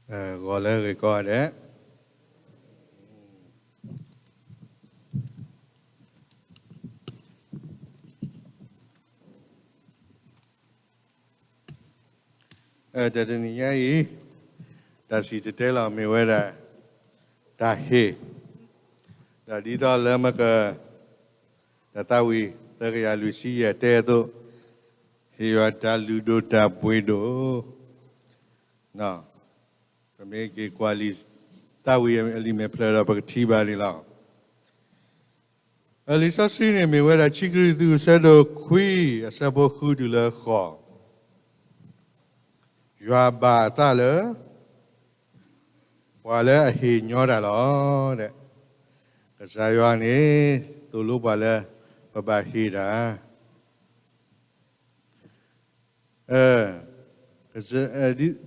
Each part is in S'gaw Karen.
ဂီၤလၢအဂ့ၤကိးဂၤဒဲး, တနံၤညါအံၤ တၢ်စံၣ်တဲၤတဲလီၤမ့ၢ်ဝဲဒၣ် တၢ်ဟ့ၣ်, ဒီးဒ်သိးလၢမက တၢ်သးဝံၣ်သၢကယၤလွံၢ်ဆံယဲၢ်တဲအသိး, ဟ့ၣ်ယွၤတၢ်လုၢ်ဒိၣ်တၢ်ပှ့ၤဒိၣ်, ပမ့ၢ်က့ၤကွၢ်လံာ်သးဝံၣ်အလံာ်မဲာ်ဖျၢၣ်ဒီး ပကထံၣ်ဘၣ်န့ၣ်လီၤ. လံာ်စီဆှံန့ၣ်မ့ၢ်ဝဲဒၣ် ခံကရံၣ်သူး အဆၢဒိၣ်ခွံ အဆၢဖိဃုတုၤလၢဃိး, ယွၤဘၣ်အသးလၢ ပှၤလၢအဟ့ၣ်ညီတၢ်လီၤ. ကစၢ်ယွၤန့ၣ် သိၣ်လိပှၤလၢ ပဘၣ်ဟ့ၣ်တၢ်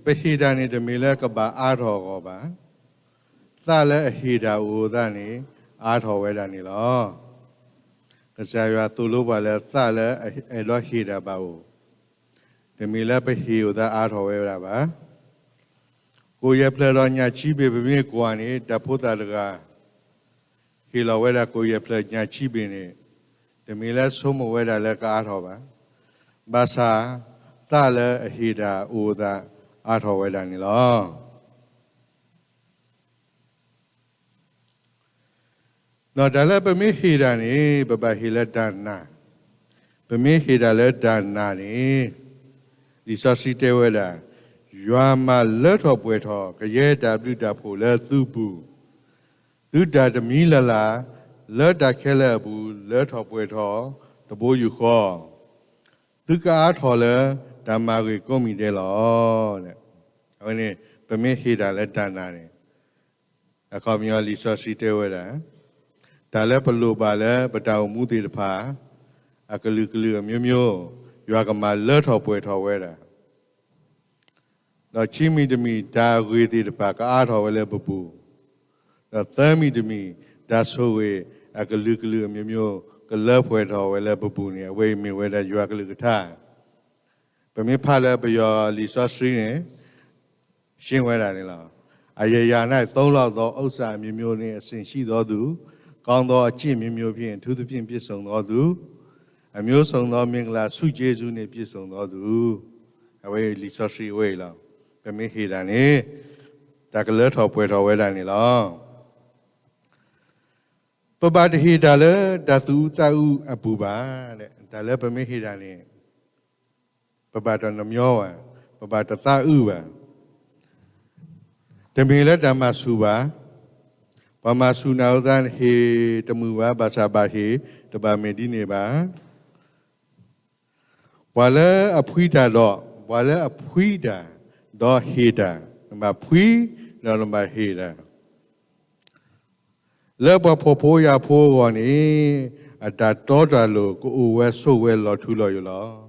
ပဟ့ၣ်တၢ်န့ၣ် တမ့ၢ်လၢကဘၣ်အါထီၣ်အဂီၢ်ဘၣ်. သးလၢအဟ့ၣ်တၢ်အိၣ်အသးန့ၣ် အါထီၣ်ဝဲဒၣ်န့ၣ်လီၤ. ကစၢ်ယွၤသိၣ်လိပှၤလၢသးလၢအဲၣ်ဒိးဟ့ၣ်တၢ်ဘၣ်အိၣ်, တမ့ၢ်လၢပဟ့ၣ်အသးအါထီၣ်ဝဲဒၣ်ဘၣ်. ကိၣ်ယဲၢ်ဖျၢၣ်ဒီးညၣ်ဆံဘ့ၣ် ပမ့ၢ်ကွၢ်န့ၣ် တၢ်ဖိသၣ်တဂၤ ဟ့ၣ်လီၤဝဲဒၣ်ကိၣ်ယဲၢ်ဖျၢၣ်ညၣ်ဆံဘ့ၣ်န့ၣ် တမ့ၢ်လၢဆိကမိၣ်ဝဲဒၣ်လၢကအါထီၣ်ဘၣ်. ဘၣ်ဆၣ် သးလၢအဟ့ၣ်တၢ်အိၣ်အသးအါထီၣ်ဝဲဒၣ်န့ၣ်လီၤ. ဒီးတၢ်လၢပမ့ၢ်ဟ့ၣ်တၢ်န့ၣ် ပဘၣ်ဟ့ၣ်လၢတၢ်နာ်, ပမ့ၢ်ဟ့ၣ်တၢ်လၢတၢ်နာ်န့ၣ် လံာ်စီဆှံတဲဝဲဒၣ်, ယွၤမၤလၢထီၣ်ပှဲၤထီၣ် ကယဲၢ်တၢ်ဘျုးတၢ်ဖှိၣ်လၢသုပူၤ, သုတၢ်တမံၤလၢ်လၢ် လၢတၢ်ခဲလၢာ်အပူၤ လၢထီၣ်ပှဲၤထီၣ်တဘိယူၢ်ဃီ, သုကအါထီၣ်လၢတၢ်မၤဂ့ၤကိးမံၤဒဲးလီၤ. အဝဲန့ၣ် ပမ့ၢ်ဟ့ၣ်တၢ်လၢတၢ်နာ်န့ၣ် အခီပညီလံာ်စီဆှံတဲဝဲဒၣ်, တၢ်လၢပလိၣ်ဘၣ်လၢပတၢ်အိၣ်မူသ့ၣ်တဖၣ် အကလုာ်ကလုာ်အမျိုးမျိုး, ယွၤကမၤလၢထီၣ်ပှဲၤထီၣ်ဝဲဒၣ်, ဒီးခံမံၤတမံၤ တၢ်အဂ့ၤသ့ၣ်တဖၣ်ကအါထီၣ်ဝဲလၢပပူၤ, ဒီးသၢမံၤတမံၤ တၢ်ဆိၣ်ဂ့ၤအကလုာ်ကလုာ်အမျိုးမျိုး ကလၢပှဲၤထီၣ်ဝဲလၢပပူၤန့ၣ် အဝဲအံၤမ့ၢ်ဝဲဒၣ်ယွၤကလုၢ်ကထါ. ပမ့ၢ်ဖးလၢပယီၤလံာ်စီဆှံန့ၣ် ရှင်းဝဲဒၣ်န့ၣ်လီၤ. အရာရာ၌ သုံးလောက်သော ဥစ္စာအမျိုးမျိုးနှင့် အဆင်ရှိသောသူ, ကောင်းသောအကျင့်မျိုးမျိုးဖြင့် အထူးသဖြင့် ပြည့်စုံသောသူ, အမျိုးစုံသော မင်္ဂလာဆုကျေးဇူးနှင့် ပြည့်စုံသောသူ, အဝဲလံာ်စီဆှံအဝဲအံၤလီၤ. ပမ့ၢ်ဟ့ၣ်တၢ်န့ၣ် တၢ်ကလၢထီၣ်ပှဲၤထီၣ်ဝဲဒၣ်န့ၣ်လီၤ. ပဘၣ်တဟ့ၣ်တၢ်လၢတၢ်သူၣ်အုးသးအုးအပူၤဘၣ်. တၢ်လၢပမ့ၢ်ဟ့ၣ်တၢ်န့ၣ် ပဘၣ်တနမျီဘၣ်, ပဘၣ်တသးအုးဘၣ်. တမ့ၢ်လၢတၢ်မၤဆူၣ်ဘၣ်. ပှၤမၤဆူၣ်နၤအသး ဟ့ၣ်တမုာ်ဘၣ်, ဘၣ်ဆၣ်ဘၣ်ဟ့ၣ် တဘၣ်မ့ၢ်ဒ်န့ၣ်ဘၣ်. ပှၤလၢအဖှံတၢ်ဒီး, ပှၤလၢအဖှံတၢ် ဒီးဟ့ၣ်တၢ်, နဘၣ်ဖှံ ဒီးနဘၣ်ဟ့ၣ်တၢ် လၢပှၤဖှီၣ်ဖိယာ်ဖိအဂီၢ်န့ၣ် အတၢ်တီတၢ်လိၤ ကအိၣ်ဝဲဆိးဝဲလီၤထူလီၤယိာ်လီၤ.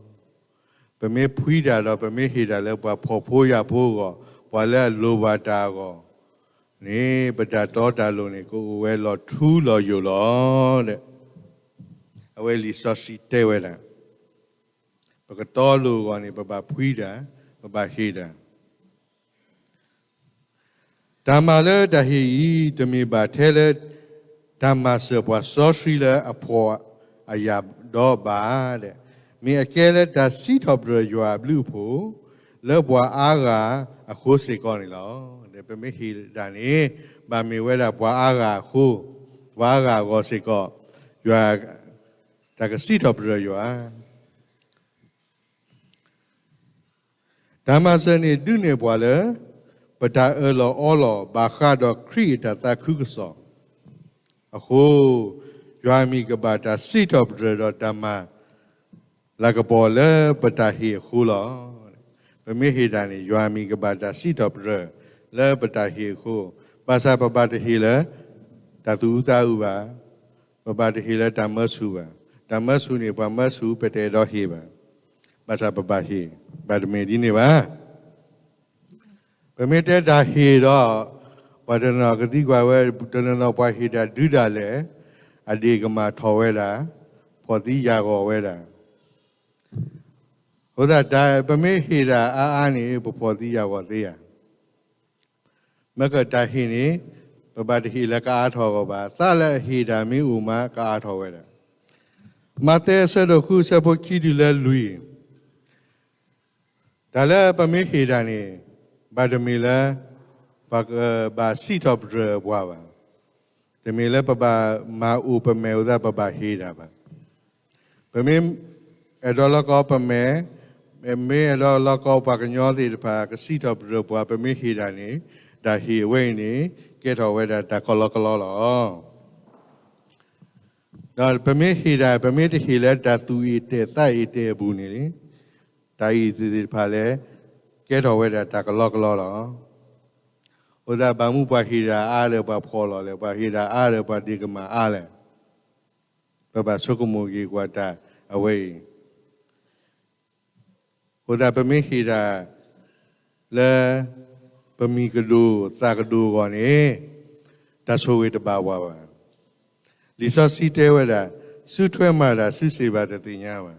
ပမ့ၢ်ဖှံတၢ်ဒီး ပမ့ၢ်ဟ့ၣ်တၢ်လၢပှၤဖှီၣ်ဖိယာ်ဖိအဂီၢ်, ပှၤလၢအလိၣ်ဘၣ်တၢ်အဂီၢ်န့ၣ် ပတၢ်တီတၢ်လိၤန့ၣ် ကအိၣ်ဝဲလီၤထူလီၤယိာ်လီၤ. အဝဲလံာ်စီဆှံတဲဝဲဒၣ်, ပကတီလိၤအဂီၢ်န့ၣ် ပဘၣ်ဖှံတၢ်, ပဘၣ်ဟ့ၣ်တၢ်. တၢ်မၤလၢတၢ်ဟ့ၣ်အံၤ တမ့ၢ်ဘၣ်ထဲလၢ တၢ်မၤစၢၤပှၤစီဆှံလၢအဖှီၣ်အယာ်ဒီးဘၣ်, မ့ၢ်အကဲလၢတၢ်စံးထီၣ်ပတြၢၤယွၤအဘျုးအဖှိၣ် လၢပှၤအါဂၤအဃိစ့ၢ်ကီးန့ၣ်လီၤ. ပမ့ၢ်ဟ့ၣ်တၢ်န့ၣ် ဘၣ်မ့ၢ်ဝဲဒၣ်ပှၤအါဂၤအဃိ, ပှၤအါဂၤအဂီၢ်စ့ၢ်ကီး, ယွၤ တၢ်ကစံးထီၣ်ပတြၢၤယွၤ တၢ်မၤစၢၤန့ၣ် ဒုးနဲၣ်ပှၤလၢ ပတၢ်အၢၣ်လီၤအီလီၤ ဘၣ်ဃးဒီးခရံာ်အတၢ်သးခုကစီၣ်အဃိ, ယွၤအမံၤကဘၣ်တၢ်စံးထီၣ်ပတြၢၤဒီးတၢ်မၤလၤကပီၤလၢပတၢ်ဟ့ၣ်အဃိလီၤ. ပမ့ၢ်ဟ့ၣ်တၢ်န့ၣ် ယွၤအမံၤကဘၣ်တၢ်စံးထီၣ်ပတြၢၤ လၢပတၢ်ဟ့ၣ်အဃိ, ဘၣ်ဆၣ်ပဘၣ်တဟ့ၣ်လၢ တၢ်သူၣ်အုးသးအုးဘၣ်. ပဘၣ်တဟ့ၣ်လၢတၢ်မၢဆူၣ်ဘၣ်. တၢ်မၢဆူၣ်န့ၣ် ပှၤမၢဆူၣ် ပတအဲၣ်ဒိးဟ့ၣ်ဘၣ်. ဘၣ်ဆၣ်ပဘၣ်ဟ့ၣ်, ဘၣ်တမ့ၢ်ဒ်န့ၣ်ဘၣ်. ပမ့ၢ်တဲတၢ်ဟ့ၣ်ဒီး ပှၤတနီၤကသံကွၢ်ဝဲ, တနီၤနီၤပှၤဟ့ၣ်တၢ်ဒုးဒၣ်လဲာ်, အဒ့ၣ်ကမၣ်ထီၣ်ဝဲဒၣ်, ဖှီၣ်သံယာ်ဂီၤဝဲဒၣ်. အဃိသတး ပမ့ၢ်ဟ့ၣ်တၢ်အါအါန့ၣ် ပဖှီၣ်သံယာ်ဂီၤသ့ဧါ. မ့ၢ်ကတၢ်ဟ့ၣ်န့ၣ် ပဘၣ်တဟ့ၣ်လၢကအါထီၣ်အဂီၢ်ဘၣ်. သးလၢအဟ့ၣ်တၢ်မ့ၢ်အိၣ်မး ကအါထီၣ်ဝဲဒၣ်. မးသဲအဆၢဒိၣ်ဃုအဆၢဖိခံတုၤလၢလွံၢ်, တၢ်လၢပမ့ၢ်ဟ့ၣ်တၢ်န့ၣ် ဘၣ်တမ့ၢ်လၢ ပကဘၣ်စံးထီၣ်ပတြၢၤပှၤဘၣ်. တမ့ၢ်လၢပဘၣ်မၤအိၣ်ပမဲာ်အသး ပဘၣ်ဟ့ၣ်တၢ်ဘၣ်. ပမ့ၢ်အဲၣ်ဒိးလီၤကီပမဲာ်, မ့ၢ်အဲၣ်ဒိးလီၤကီပှၤကညီသ့ၣ်တဖၣ် ကစံးထီၣ်ပတြၢၤပှၤ ပမ့ၢ်ဟ့ၣ်တၢ်န့ၣ် တၢ်ဟ့ၣ်အဝဲအံၤန့ၣ် ကဲထီၣ်ဝဲဒၣ်တၢ်ကလီကလီလီၤ. ဒီးပမ့ၢ်ဟ့ၣ်တၢ် ပမ့ၢ်တဟ့ၣ်လၢတၢ်သူၣ်အ့ၣ်တဲာ်သးအ့ၣ်တဲာ်အပူၤန့ၣ် တၢ်အံၤသ့ၣ်တဖၣ်လဲၣ် ကဲထီၣ်ဝဲဒၣ်တၢ်ကလီကလီလီၤ. အဃိသတး ဘၣ်မနုၤပှၤဟ့ၣ်တၢ်အါဒီးပှၤဖှီၣ်လီၤလဲၣ်, ပှၤဟ့ၣ်တၢ်အါဒီးပှၤဒ့ကမၣ်အါလဲၣ်. ပဘၣ်ဆိကမိၣ်က့ၤကွၢ်တၢ်အဝဲအံၤ. အဃိသတး ပမ့ၢ်ဟ့ၣ်တၢ်လၢ ပမံၤကဒိၣ်သးကဒိၣ်အဂီၢ်န့ၣ် တၢ်ဆိၣ်ဂ့ၤတဘၣ်ပှၤဘၣ်. လံာ်စီဆှံတဲဝဲဒၣ်, စုထွဲမၤတၢ်စုစ့ၢ်ဘၣ်တသ့ၣ်ညါဘၣ်.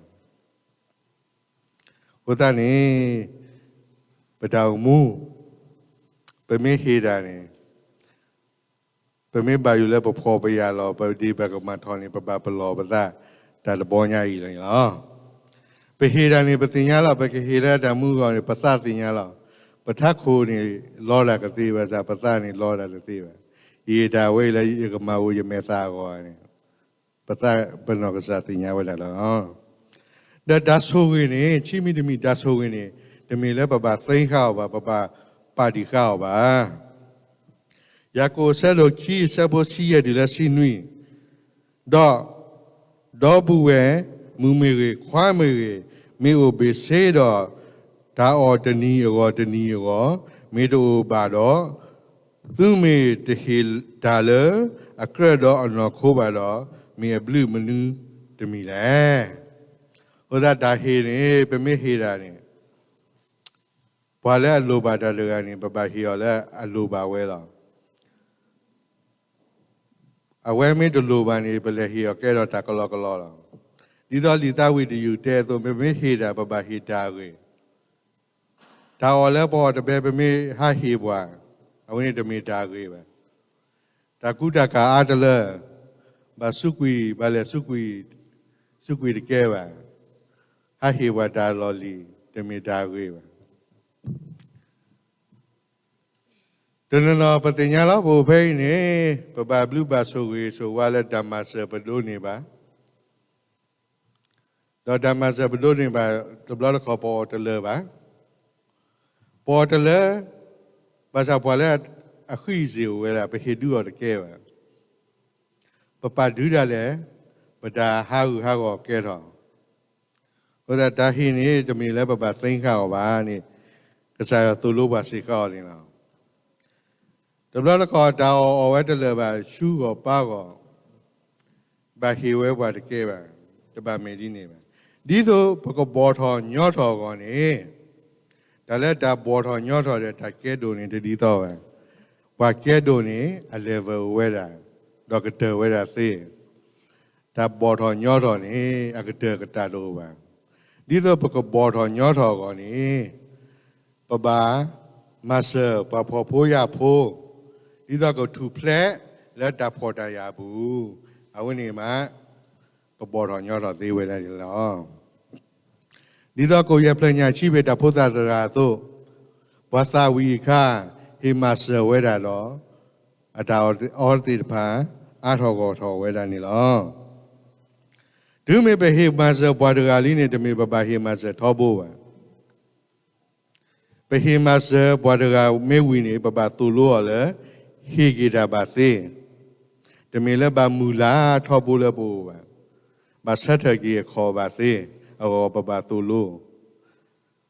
အဃိသတးန့ၣ် ပတၢ်အိၣ်မူ ပမ့ၢ်ဟ့ၣ်တၢ်န့ၣ် ပမ့ၢ်ဘၣ်ယိၣ်လၢပဖှီၣ်ပယာ်လီၤ ပဒ့ၣ်ပကမၣ်ထီၣ်န့ၣ် ပဘၣ်ပလီၢ်ပသး တၢ်တဘီညါအံၤလီၤ. ပဟ့ၣ်တၢ်န့ၣ် ပသ့ၣ်ညါလီၤ. ပကဟ့ၣ်လၢတၢ်မူအဂီၢ်န့ၣ် ပသးသ့ၣ်ညါလီၤ. ပထးခိၣ်န့ၣ် လီတၢ်ကသ့ဘၣ်ဆၣ် ပသးန့ၣ်လီတၢ်တသ့ဘၣ်. ယဟ့ၣ်တၢ်ဝဲအံၤလၢယကမၤအိၣ်ယမဲာ်သၣ်အဂီၢ်န့ၣ် ပသးပနီၢ်ကစၢ်သ့ၣ်ညါဝဲဒၣ်လီၤ. ဒီးတၢ်ဆိၣ်ဂ့ၤန့ၣ် ဆံမံၤတမံၤ တၢ်ဆိၣ်ဂ့ၤန့ၣ် တမ့ၢ်လၢပဘၣ်သ့ဃာ်အီၤဘၣ်, ပဘၣ်ပာ်တံၢ်ဃာ်အီၤဘၣ်. ယၤကိာ်အဆၢဒိၣ်ခံ အဆၢဖိဆံယဲၢ်တုၤလၢဆံနွံ, ဒီး ဒီပုၢ်ဝဲၢ်မုၣ်မ့ၢ်ဂ့ၤ, ခွါမ့ၢ်ဂ့ၤ, မ့ၢ်အိၣ်ဘ့ၣ်ဆ့ဒီး တၢ်အီၣ်တနံၤအဂီၢ်တနံၤအဂီၢ် မ့ၢ်တအိၣ်ဘၣ်ဒီး, သုမ့ၢ်တဟ့ၣ်တၢ်လၢအကြၢးဒီးအနီၢ်ခိဘၣ်ဒီး, မ့ၢ်အဘျုးမနုၤတမံၤလဲၣ်. အဃိသတးတၢ်ဟ့ၣ်န့ၣ် ပမ့ၢ်ဟ့ၣ်တၢ်န့ၣ် ပှၤလၢအလိၣ်ဘၣ်တၢ်တဂၤန့ၣ် ပဘၣ်ဟ့ၣ်အီၤလၢအလိၣ်ဘၣ်ဝဲလီၤ. အဝဲမ့ၢ်တလိၣ်ဘၣ်န့ၣ် ပလဲၤဟ့ၣ်အီၤကဲထီၣ်တၢ်ကလီကလီလီၤ. ဒ်သိးလံာ်သးဝံၣ်တယုၢ်တဲအသိး ပမ့ၢ်ဟ့ၣ်တၢ် ပဘၣ်ဟ့ၣ်တၢ်အဂ့ၢ်, တၢ်အီၣ်လၢပအီၣ်တဘဲ ပမ့ၢ်ဟးဟ့ၣ်ပှၤ, အဝဲန့ၣ်တမ့ၢ်တၢ်အဂ့ၢ်ဘၣ်. တၢ်ကူတၢ်ကၤအါတလၢ, ဘၣ်စူးကွံာ်, ဘၣ်လဲၤစူးကွံာ်, စူးကွံာ်တကဲဘၣ်, ဟးဟ့ၣ်ပှၤတၢ်လီၢ်လံၤ တမ့ၢ်တၢ်အဂ့ၢ်ဘၣ်. တနီၤနီၤပသ့ၣ်ညါလီၤ ပအိၣ်ဖဲအံၤန့ၣ် ပဘၣ်ဘျုးဘၣ်ဆိၣ်ဂ့ၤဆိၣ်ဝါလၢတၢ်မၤစၢၤပဒိးန့ၢ်ဘၣ်, ဒီးတၢ်မၤစၢၤပဒိးန့ၢ်ဘၣ် တဘျီတခီၣ်ပအီၣ်တလၢာ်ဘၣ်, ပအီၣ်တလၢာ်, ဘၣ်ဆၣ်ပှၤလၢအဃံအစ့ၣ်အိၣ်ဝဲဒၣ် ပဟ့ၣ်ဒုးအီၤတကဲဘၣ်, ပပာ်ဒုးဒၣ်လဲာ်, ပတၢ်ဟးဂူာ်ဟးဂီၤကဲထီၣ် အဃိသတးတၢ်ဟ့ၣ်န့ၣ် တမ့ၢ်လၢပဘၣ်သ့ဃာ်အီၤဘၣ်န့ၣ်, ကစၢ်ယွၤသိၣ်လိပှၤစ့ၢ်ကီးန့ၣ်လီၤ. တဘျီတခီၣ်တၢ်အီၣ်အီၣ်ဝဲတလၢာ်ဘၣ် ဆူဂီၢ်ပၢ်ဂီၢ်, ဘၣ်ဟ့ၣ်ဝဲပှၤတကဲဘၣ်, တဘၣ်မ့ၢ်ဒ်န့ၣ်ဘၣ်. ဒ်သိးပကဘီၣ်ထီၣ်ညီထီၣ်အဂီၢ်န့ၣ်, တၢ်လၢတၢ်ဘီၣ်ထီၣ်ညီထီၣ်ဒီးတၢ်ကဲဒိၣ်န့ၣ်တဒ်သိးဘၣ်. ပှၤကဲဒိၣ်န့ၣ် အ level အိၣ်ဝဲဒၣ်, ဒီးကတၢၢ်ဝဲဒၣ်သ့ တၢ်ဘီၣ်ထီၣ်ညီထီၣ်န့ၣ် အကတၢၢ်ကတၢၢ်တအိၣ်ဘၣ်. ဒ်သိးပကဘီၣ်ထီၣ်ညီထီၣ်အဂီၢ်န့ၣ်, ပဘၣ်မၤစၢၤပှၤဖှီၣ်ဖိယာ်ဖိ, ဒ်သိးကထူၣ်ဖျဲးလၢတၢ်ဖှီၣ်တၢ်ယာ်အပူၤ, အဝဲန့ၣ်မး ကဘီၣ်ထီၣ်ညီထီၣ်သ့ဝဲဒၣ်န့ၣ်လီၤ. ဒ်သိးကိၣ်ယဲၢ်ဖျၢၣ်ညၣ်ဆံးဘ့ၣ်တၢ်ဖိသၣ်သရၣ်အသိး, ပှၤသးဝံၣ်အခါ ဟ့ၣ်မၤစၢၤဝဲဒၣ်ဒီး အတၢ်အီၣ်သ့ၣ်တဖၣ် အါထီၣ်ဂီၢ်ထီၣ်ဝဲဒၣ်န့ၣ်လီၤ. တုၤမ့ၢ်ပဟ့ၣ်မၤစၢၤပှၤတဂၤလံန့ၣ် တမ့ၢ်ပဘၣ်ဟ့ၣ်မၤစၢၤထီဘိဘၣ်. ပဟ့ၣ်မၤစၢၤပှၤတဂၤမ့ၢ်ဝံၤန့ၣ် ပဘၣ်သိၣ်လိအီၤလၢ ဟ့ၣ်က့ၤတၢ်ဘၣ်သ့, တမ့ၢ်လၢဘၣ်မုၢ်လၢ်ထီဘိလၢပအိၣ်ဘၣ်. ဘၣ်ဆၢထၢၣ်က့ၤအခီၣ်ဘၣ်သ့အဂီၢ် ပဘၣ်သိၣ်လိ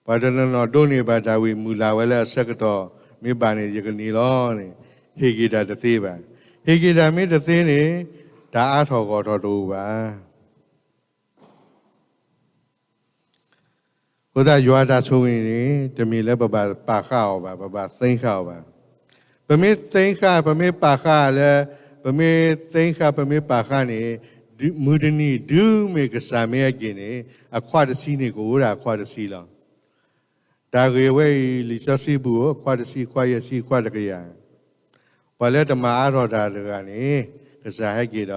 ပှၤတနီၤနီၤဒိးန့ၢ်ဘၣ်တၢ်ဝံၤ မုၢ်လၢ်ဝဲလၢအဆၢကတီၢ်မ့ၢ်ဘၣ်န့ၣ် ယကန့ၢ်လီၤန့ၣ် ဟ့ၣ်က့ၤတၢ်တသ့ဘၣ်. ဟ့ၣ်က့ၤတၢ်မ့ၢ်တသ့န့ၣ် တၢ်အါထီၣ်ဂီၢ်ထီၣ်တအိၣ်ဘၣ်. အဃိသတးယွၤတၢ်ဆိၣ်ဂ့ၤန့ၣ် တမ့ၢ်လၢပဘၣ်ပာ်ဃာ်အီၤဘၣ်, ပဘၣ်သ့ဃာ်အီၤဘၣ်. ပမ့ၢ်သ့ဃာ် ပမ့ၢ်ပာ်ဃာ်လၢ ပမ့ၢ်သ့ဃာ် ပမ့ၢ်ပာ်ဃာ်န့ၣ် မုၢ်တနံၤဒုးမ့ၢ်ကစၢ်မ့ၢ်ဟဲက့ၤန့ၣ် အခွါတဆံန့ၣ် ကအိၣ်ဒၣ်အခွါတဆံလီၤ. တၢ်ဂ့ၢ်ဝဲအံၤ လံာ်စီဆှံပူၤ အခွါတဆံ ခွါယဲၢ်ဆံ ခွါတကယၤ ပှၤလၢတမၤအါထီၣ်တၢ်တဂၤန့ၣ် ကစၢ်ဟဲက့ၤဒီး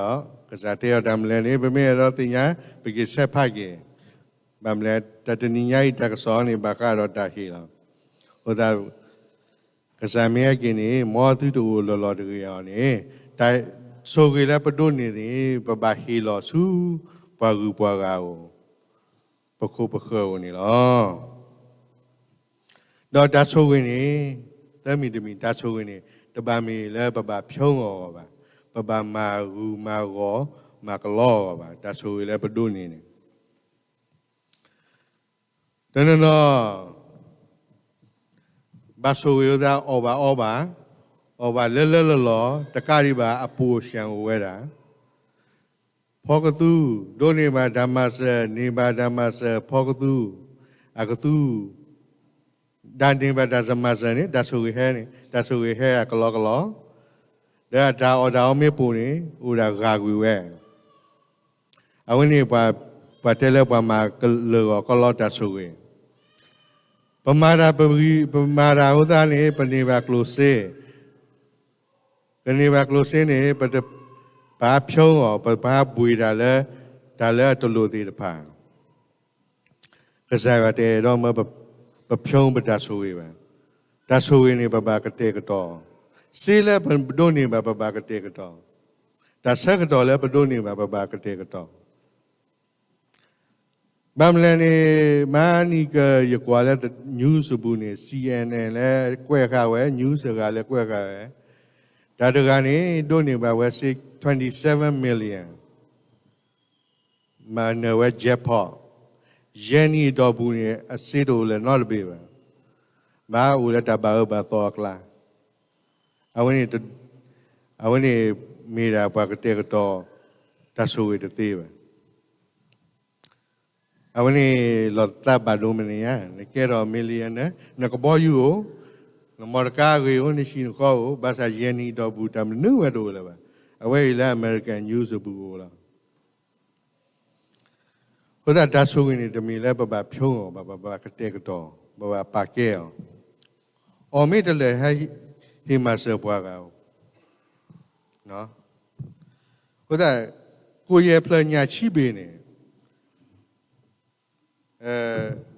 ကစၢ်တဲအီၤတၢ်မနုၤလဲၣ်န့ၣ် ပမ့ၢ်အဲၣ်ဒိးသ့ၣ်ညါ ပက့ၤဆဲးဖးက့ၤ. ဘၣ်မနုၤလဲၣ် တၢ်တနံၤညါအံၤတၢ်ကစီၣ်န့ၣ် ဘၣ်ဃးဒီးတၢ်ဟ့ၣ်လီၤ. အဃိသတး ကစၢ်မ့ၢ်ဟဲက့ၤန့ၣ် မ်သုတအိၣ်လီၤလီၤတဂ့ၤအီၤန့ၣ် တၢ်ဆိၣ်ဂ့ၤလၢပဒိးန့ၢ်န့ၣ် ပဘၣ်ဟ့ၣ်လီၤဆူ ပှၤဂုၤပှၤဂၤအအိၣ်, ပခိၣ်ပဃၢၤအအိၣ်န့ၣ်လီၤ. ဒီးတၢ်ဆိၣ်ဂ့ၤန့ၣ် သၢမံၤတမံၤ တၢ်ဆိၣ်ဂ့ၤန့ၣ် တဘၣ်မ့ၢ်လၢပဘၣ်ဖျိအီၤဘၣ်, ပဘၣ်မၤဂုၤမၤဂီၤ မၤကလီအီၤဘၣ်, တၢ်ဆိၣ်ဂ့ၤလၢပဒိးန့ၢ်န့ၣ် တနီၤနီၤ ဘၣ်ဆိၣ်ဂ့ၤအသး အီၣ်ဘၣ်အီဘၣ်, အီၣ်ဘၣ်လၢလၢလီၢ်လီၢ် တကးဒံးဘၣ် အပူၤအစှၤအိၣ်ဝဲဒၣ် ဖီကသူ, ဒိးန့ၢ်ဘၣ်တၢ်မၤစၢၤ န့ၢ်ဘၣ်တၢ်မၤစၢၤ ဖီကသူ, အကသူ, ဒ်န့ၢ်ဘၣ်တၢ်မၤစၢၤန့ၣ် တၢ်ဆိၣ်ဂ့ၤဟဲန့ၣ် တၢ်ဆိၣ်ဂ့ၤဟဲအကလီကလီ, ဒီးတၢ်အီၣ်တၢ်အီမ့ၢ်ပိာ်န့ၣ် အိၣ်ဒၣ်ဂာ်ကွံာ်ဝဲ အဝဲန့ၣ် ပှၤတဲလၢပှၤမၤကလၢာ်ဂီၤကီလီတၢ်ဆိၣ်ဂ့ၤ, ပမၤတၢ်ပဂံၢ် ပမၤတၢ်အဃိသတးန့ၣ် ပန့ၢ်ဘၣ်ကျိၣ်စ့, ပန့ၢ်ဘၣ်ကျိၣ်စ့န့ၣ် ပတပာ်ဖျိအီၤ ပပာ်ဘှံးတၢ်လၢ တၢ်လၢအတလိၣ်သ့ၣ်တဖၣ် ကစၢ်ယွၤတအဲၣ်ဒိးမၢပဖျိပတၢ်ဆိၣ်ဂ့ၤဘၣ်. တၢ်ဆိၣ်ဂ့ၤန့ၣ် ပဘၣ်ကတဲာ်ကတီၤ, စ့လၢပဒိးန့ၢ်ဘၣ် ပဘၣ်ကတဲာ်ကတီၤ, တၢ်ဆၢကတီၢ်လၢပဒိးန့ၢ်ဘၣ် ပဘၣ်ကတဲာ်ကတီၤ. ဘၣ်မနုၤလဲၣ်န့ၣ် မဟါနံၤကယကွၢ်လၢ news အပူၤန့ၣ် C N N လၢကွဲးဃာ်ဝဲ news တဂၤလၢကွဲးဃာ်ဝဲ, တၢ်တဂၤန့ၣ် ဒိးန့ၢ်ဘၣ်ဝဲစ့ twenty seven million မၤနၢၤဝဲ jackpot, ယဲၢ်နံၣ်အတီၢ်ပူၤန့ၣ် အစ့တအိၣ်လၢၤနီတဘ့ၣ်ဘၣ်, ဘၣ်အိၣ်လၢတၢ်ဘၣ်အၢဘၣ်သီအကျါ, အဝဲန့ၣ် အဝဲန့ၣ်မ့ၢ်ဒၣ်ပှၤကတဲာ်ကတီၤ တၢ်ဆိၣ်ဂ့ၤတသ့ဘၣ်. အဝဲန့ၣ်လီၤသးဘၣ်ဒိမ့ၢ်န့ၣ်ဧါ, နကဲထီၣ် millionaire နကဘီယူၤအိၣ်, နမီတကါအဂ့ၤအိၣ်, နဟံၣ်နဃီအိၣ်, ဘၣ်ဆၣ်ယဲၢ်နံၣ်အတီၢ်ပူၤ တၢ်မနုၤဝဲတအိၣ်လၢၤဘၣ်. အဝဲအံၤလၢ American news အပူၤအိၣ်လီၤ. အဃိသတးတၢ်ဆိၣ်ဂ့ၤန့ၣ် တမ့ၢ်လၢပဘၣ်ဖျိအီၤဘၣ်, ပဘၣ်ကတဲာ်ကတီၤ, ပဘၣ်ပာ်ကဲအီၤ, အီၣ်မ့ၢ်တလၢာ် ဟဲဟ့ၣ်မၤစၢၤပှၤဂၤအိၣ်. အဃိသတး ကိၣ်ယဲၢ်ဖျၢၣ်ညၣ်ဆံဘ့ၣ်န့ၣ်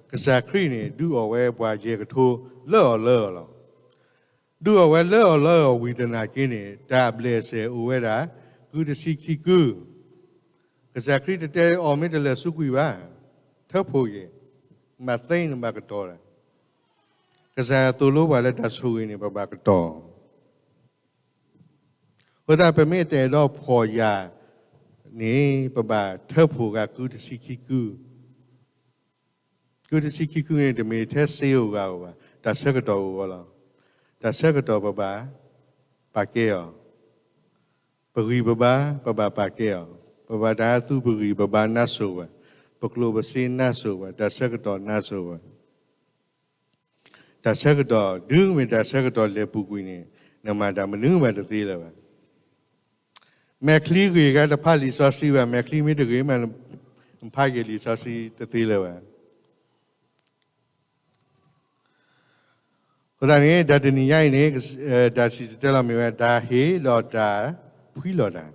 ကစၢ်ခရံာ်န့ၣ် ဒုးအီၣ်ဝဲပှၤယဲၢ်ကထိလၢအီၤလၢအီၤလီၤ. ဒုးအီၣ်ဝဲလၢအီၤလၢအီၤဝံၤသနာ်က့န့ၣ် တၢ်အဘျဲၣ်အစဲၣ်အိၣ်ဝဲဒၣ် ကုတဆံခံကု, ကစၢ်ခရံာ်တတဲအီၣ်မ့ၢ်တလၢာ်စူးကွံာ်ဘၣ်, ထၢဖှိၣ်က့ၤ, မၤသ့နဘၣ်ကတီၤဒၣ်. ကစၢ်ယွၤသိၣ်လိပှၤလၢတၢ်ဆိၣ်ဂ့ၤန့ၣ် ပဘၣ်ကတီၤ အဃိသတး ပမ့ၢ်တအဲၣ်ဒိးဖှီၣ်ယာ်န့ၣ် ပဘၣ်ထၢဖှိၣ်ဂၤကုတဆံခံကု, ကုတဆံခံကုန့ၣ် တမ့ၢ်ထဲစ့အိၣ်ဂၤအိၣ်ဘၣ်, တၢ်ဆၢကတီၢ်အိၣ်ဂီၢ်လီၤ. တၢ်ဆၢကတီၢ်ပဘၣ်ပာ်ကဲအီၤ, ပဂံၢ်ပဘါ ပဘၣ်ပာ်ကဲအီၤ, ပဘၣ်တၢ်သူပဂံၢ်ပဘါနါစိၤဘၣ်, ပကျိၣ်ပစ့နါစိၤဘၣ်, တၢ်ဆၢကတီၢ်နါစိၤဘၣ်. တၢ်ဆၢကတီၢ် တုၤမ့ၢ်တၢ်ဆၢကတီၢ်လဲၤပူၤကွံာ်န့ၣ် နမၤတၢ်မနုၤမးတသ့လၢၤဘၣ်. မဲာ်ချံဂ့ၤဂၤတဖးလံာ်စီဆှံဘၣ်, မဲာ်ချံမ့ၢ်တဂ့ၤမး နဖးက့ၤလံာ်စီဆှံတသ့လၢၤဘၣ်. အဃိသတးန့ၣ် တၢ်တနံၤညါအံၤန့ၣ် တၢ်စံၣ်တဲၤတဲလီၤမ့ၢ်ဝဲ တၢ်ဟ့ၣ်ဒီးတၢ်ဖှံလီၤတၢ်.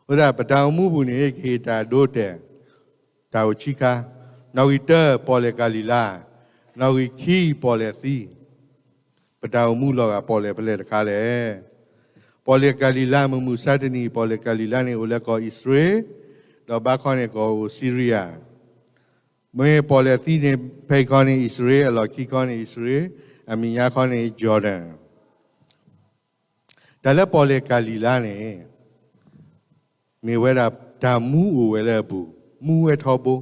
အဃိသတး ပတၢ်အိၣ်မူပူၤန့ၣ် ကဟ့ၣ်တၢ်ဒိတဲာ် တၢ်အိၣ်ခံခါ, နီၣ်ဂံၢ်တၢ ပီၣ်လဲၣ်ကၤလံၤလါ, နီၣ်ဂံၢ်ခံ ပီၣ်လဲၣ်သံ. ပတၢ်အိၣ်မူလီၤဂာ်ပီၣ်လဲၣ်ဖဲလဲၣ်တခါလဲၣ်. ပီၣ်လဲၣ်ကၤလံၤလါ မုၢ်မုၢ်ဆါတနံၤ ပီၣ်လဲၣ်ကၤလံၤလါန့ၣ် အိၣ်လၢကီၢ်အံၣ်စရ့လး, ဒီးဘၣ်ခီန့ၣ်ကီၢ်အိၣ်စံရံယါ. မ့ၢ်ပီၣ်လဲၣ်သံန့ၣ် ဖဲအံၤခီန့ၣ် အံၣ်စရ့လး, အလီၢ်ခံခီန့ၣ် အံၣ်စရ့လး, အမဲာ်ညါခီန့ၣ် Jordan. တၢ်လၢပီၣ်လဲၣ်ကၤလံၤလါန့ၣ် မ့ၢ်ဝဲဒၣ်တၢ်မူအိၣ်ဝဲလၢအပူၤ, မူဝဲထီဘိ,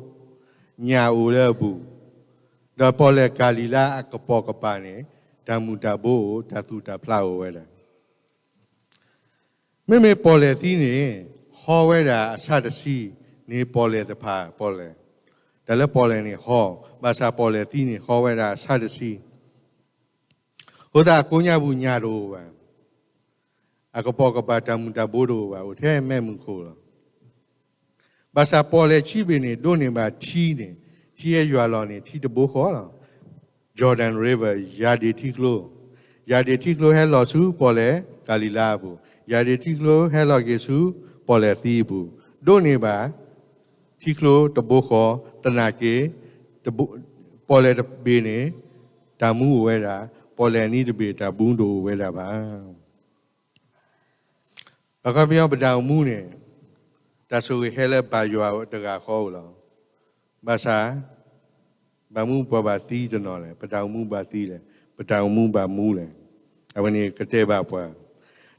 ညၣ်အိၣ်လၢအပူၤ, ဒီးပီၣ်လဲၣ်ကၤလံၤလါအကပိာ်ကပၤန့ၣ် တၢ်မူၤတၢ်ဘိအိၣ် တၢ်သူၣ်တၢ်ဖျးအိၣ်ဝဲဒၣ်. မ့မ့ၢ်ပီၣ်လဲၣ်သံန့ၣ် ဟီဝဲဒၣ်အဆၣ်တဆံန့ၣ် ပီၣ်လဲၣ်တဖၣ်ပီၣ်လဲၣ်, တၢ်လၢပီၣ်လဲၣ်န့ၣ်ဟီ, ဘၣ်ဆၣ်ပီၣ်လဲၣ်သံန့ၣ် ဟီဝဲဒၣ်အဆၣ်တဆံ. အဃိသတးအကိးညါပူၤညၣ်တအိၣ်ဘၣ်, အကပိာ်ကပၤတၢ်မူၤတၢ်ဘိတအိၣ်ဘၣ်, အိၣ်ထဲမဲးမုၢ်ခိၣ်လီၤ. ဘၣ်ဆၣ်ပီၣ်လဲၣ်ဆံဘ့ၣ်န့ၣ် ဒိးန့ၢ်ဘၣ်ထံန့ၣ်, ထံဟဲယွၤလီၤန့ၣ် ထံတဘိဃီလီၤ. Jordan River ယၢ်ဒ့ၣ်ထံကျိ, ယၢ်ဒ့ၣ်ထံကျိဟဲလီၤဆူပီၣ်လဲၣ် ကၤလံၤလါအပူၤ, ယၢ်ဒ့ၣ်ထံကျိဟဲလီၤက့ၤဆူပီၣ်လဲၣ်သံအပူၤ, ဒိးန့ၢ်ဘၣ်ထံကျိတဘိဃီ, သနာ်က့ ပီၣ်လဲၣ်တဘ့ၣ်န့ၣ် တၢ်မူအိၣ်ဝဲဒၣ်, ပီၣ်လဲၣ်အနံၤတဘ့ၣ် တၢ်မူတအိၣ်ဝဲဒၣ်ဘၣ်. အခီပညီ ပတၢ်အိၣ်မူန့ၣ် တၢ်ဆိၣ်ဂ့ၤဟဲလၢပၢ်ယွၤတဂၤဃီဧိၤလီၤ. ဘၣ်ဆၣ် ဘၣ်မနုၤပှၤဘၣ်သံတနီၤလဲၣ်, ပတၢ်အိၣ်မူဘၣ်သံလဲၣ်, ပတၢ်အိၣ်မူဘၣ်မူလဲၣ်, အဝဲန့ၣ်ကတဲဘၣ်ပှၤ.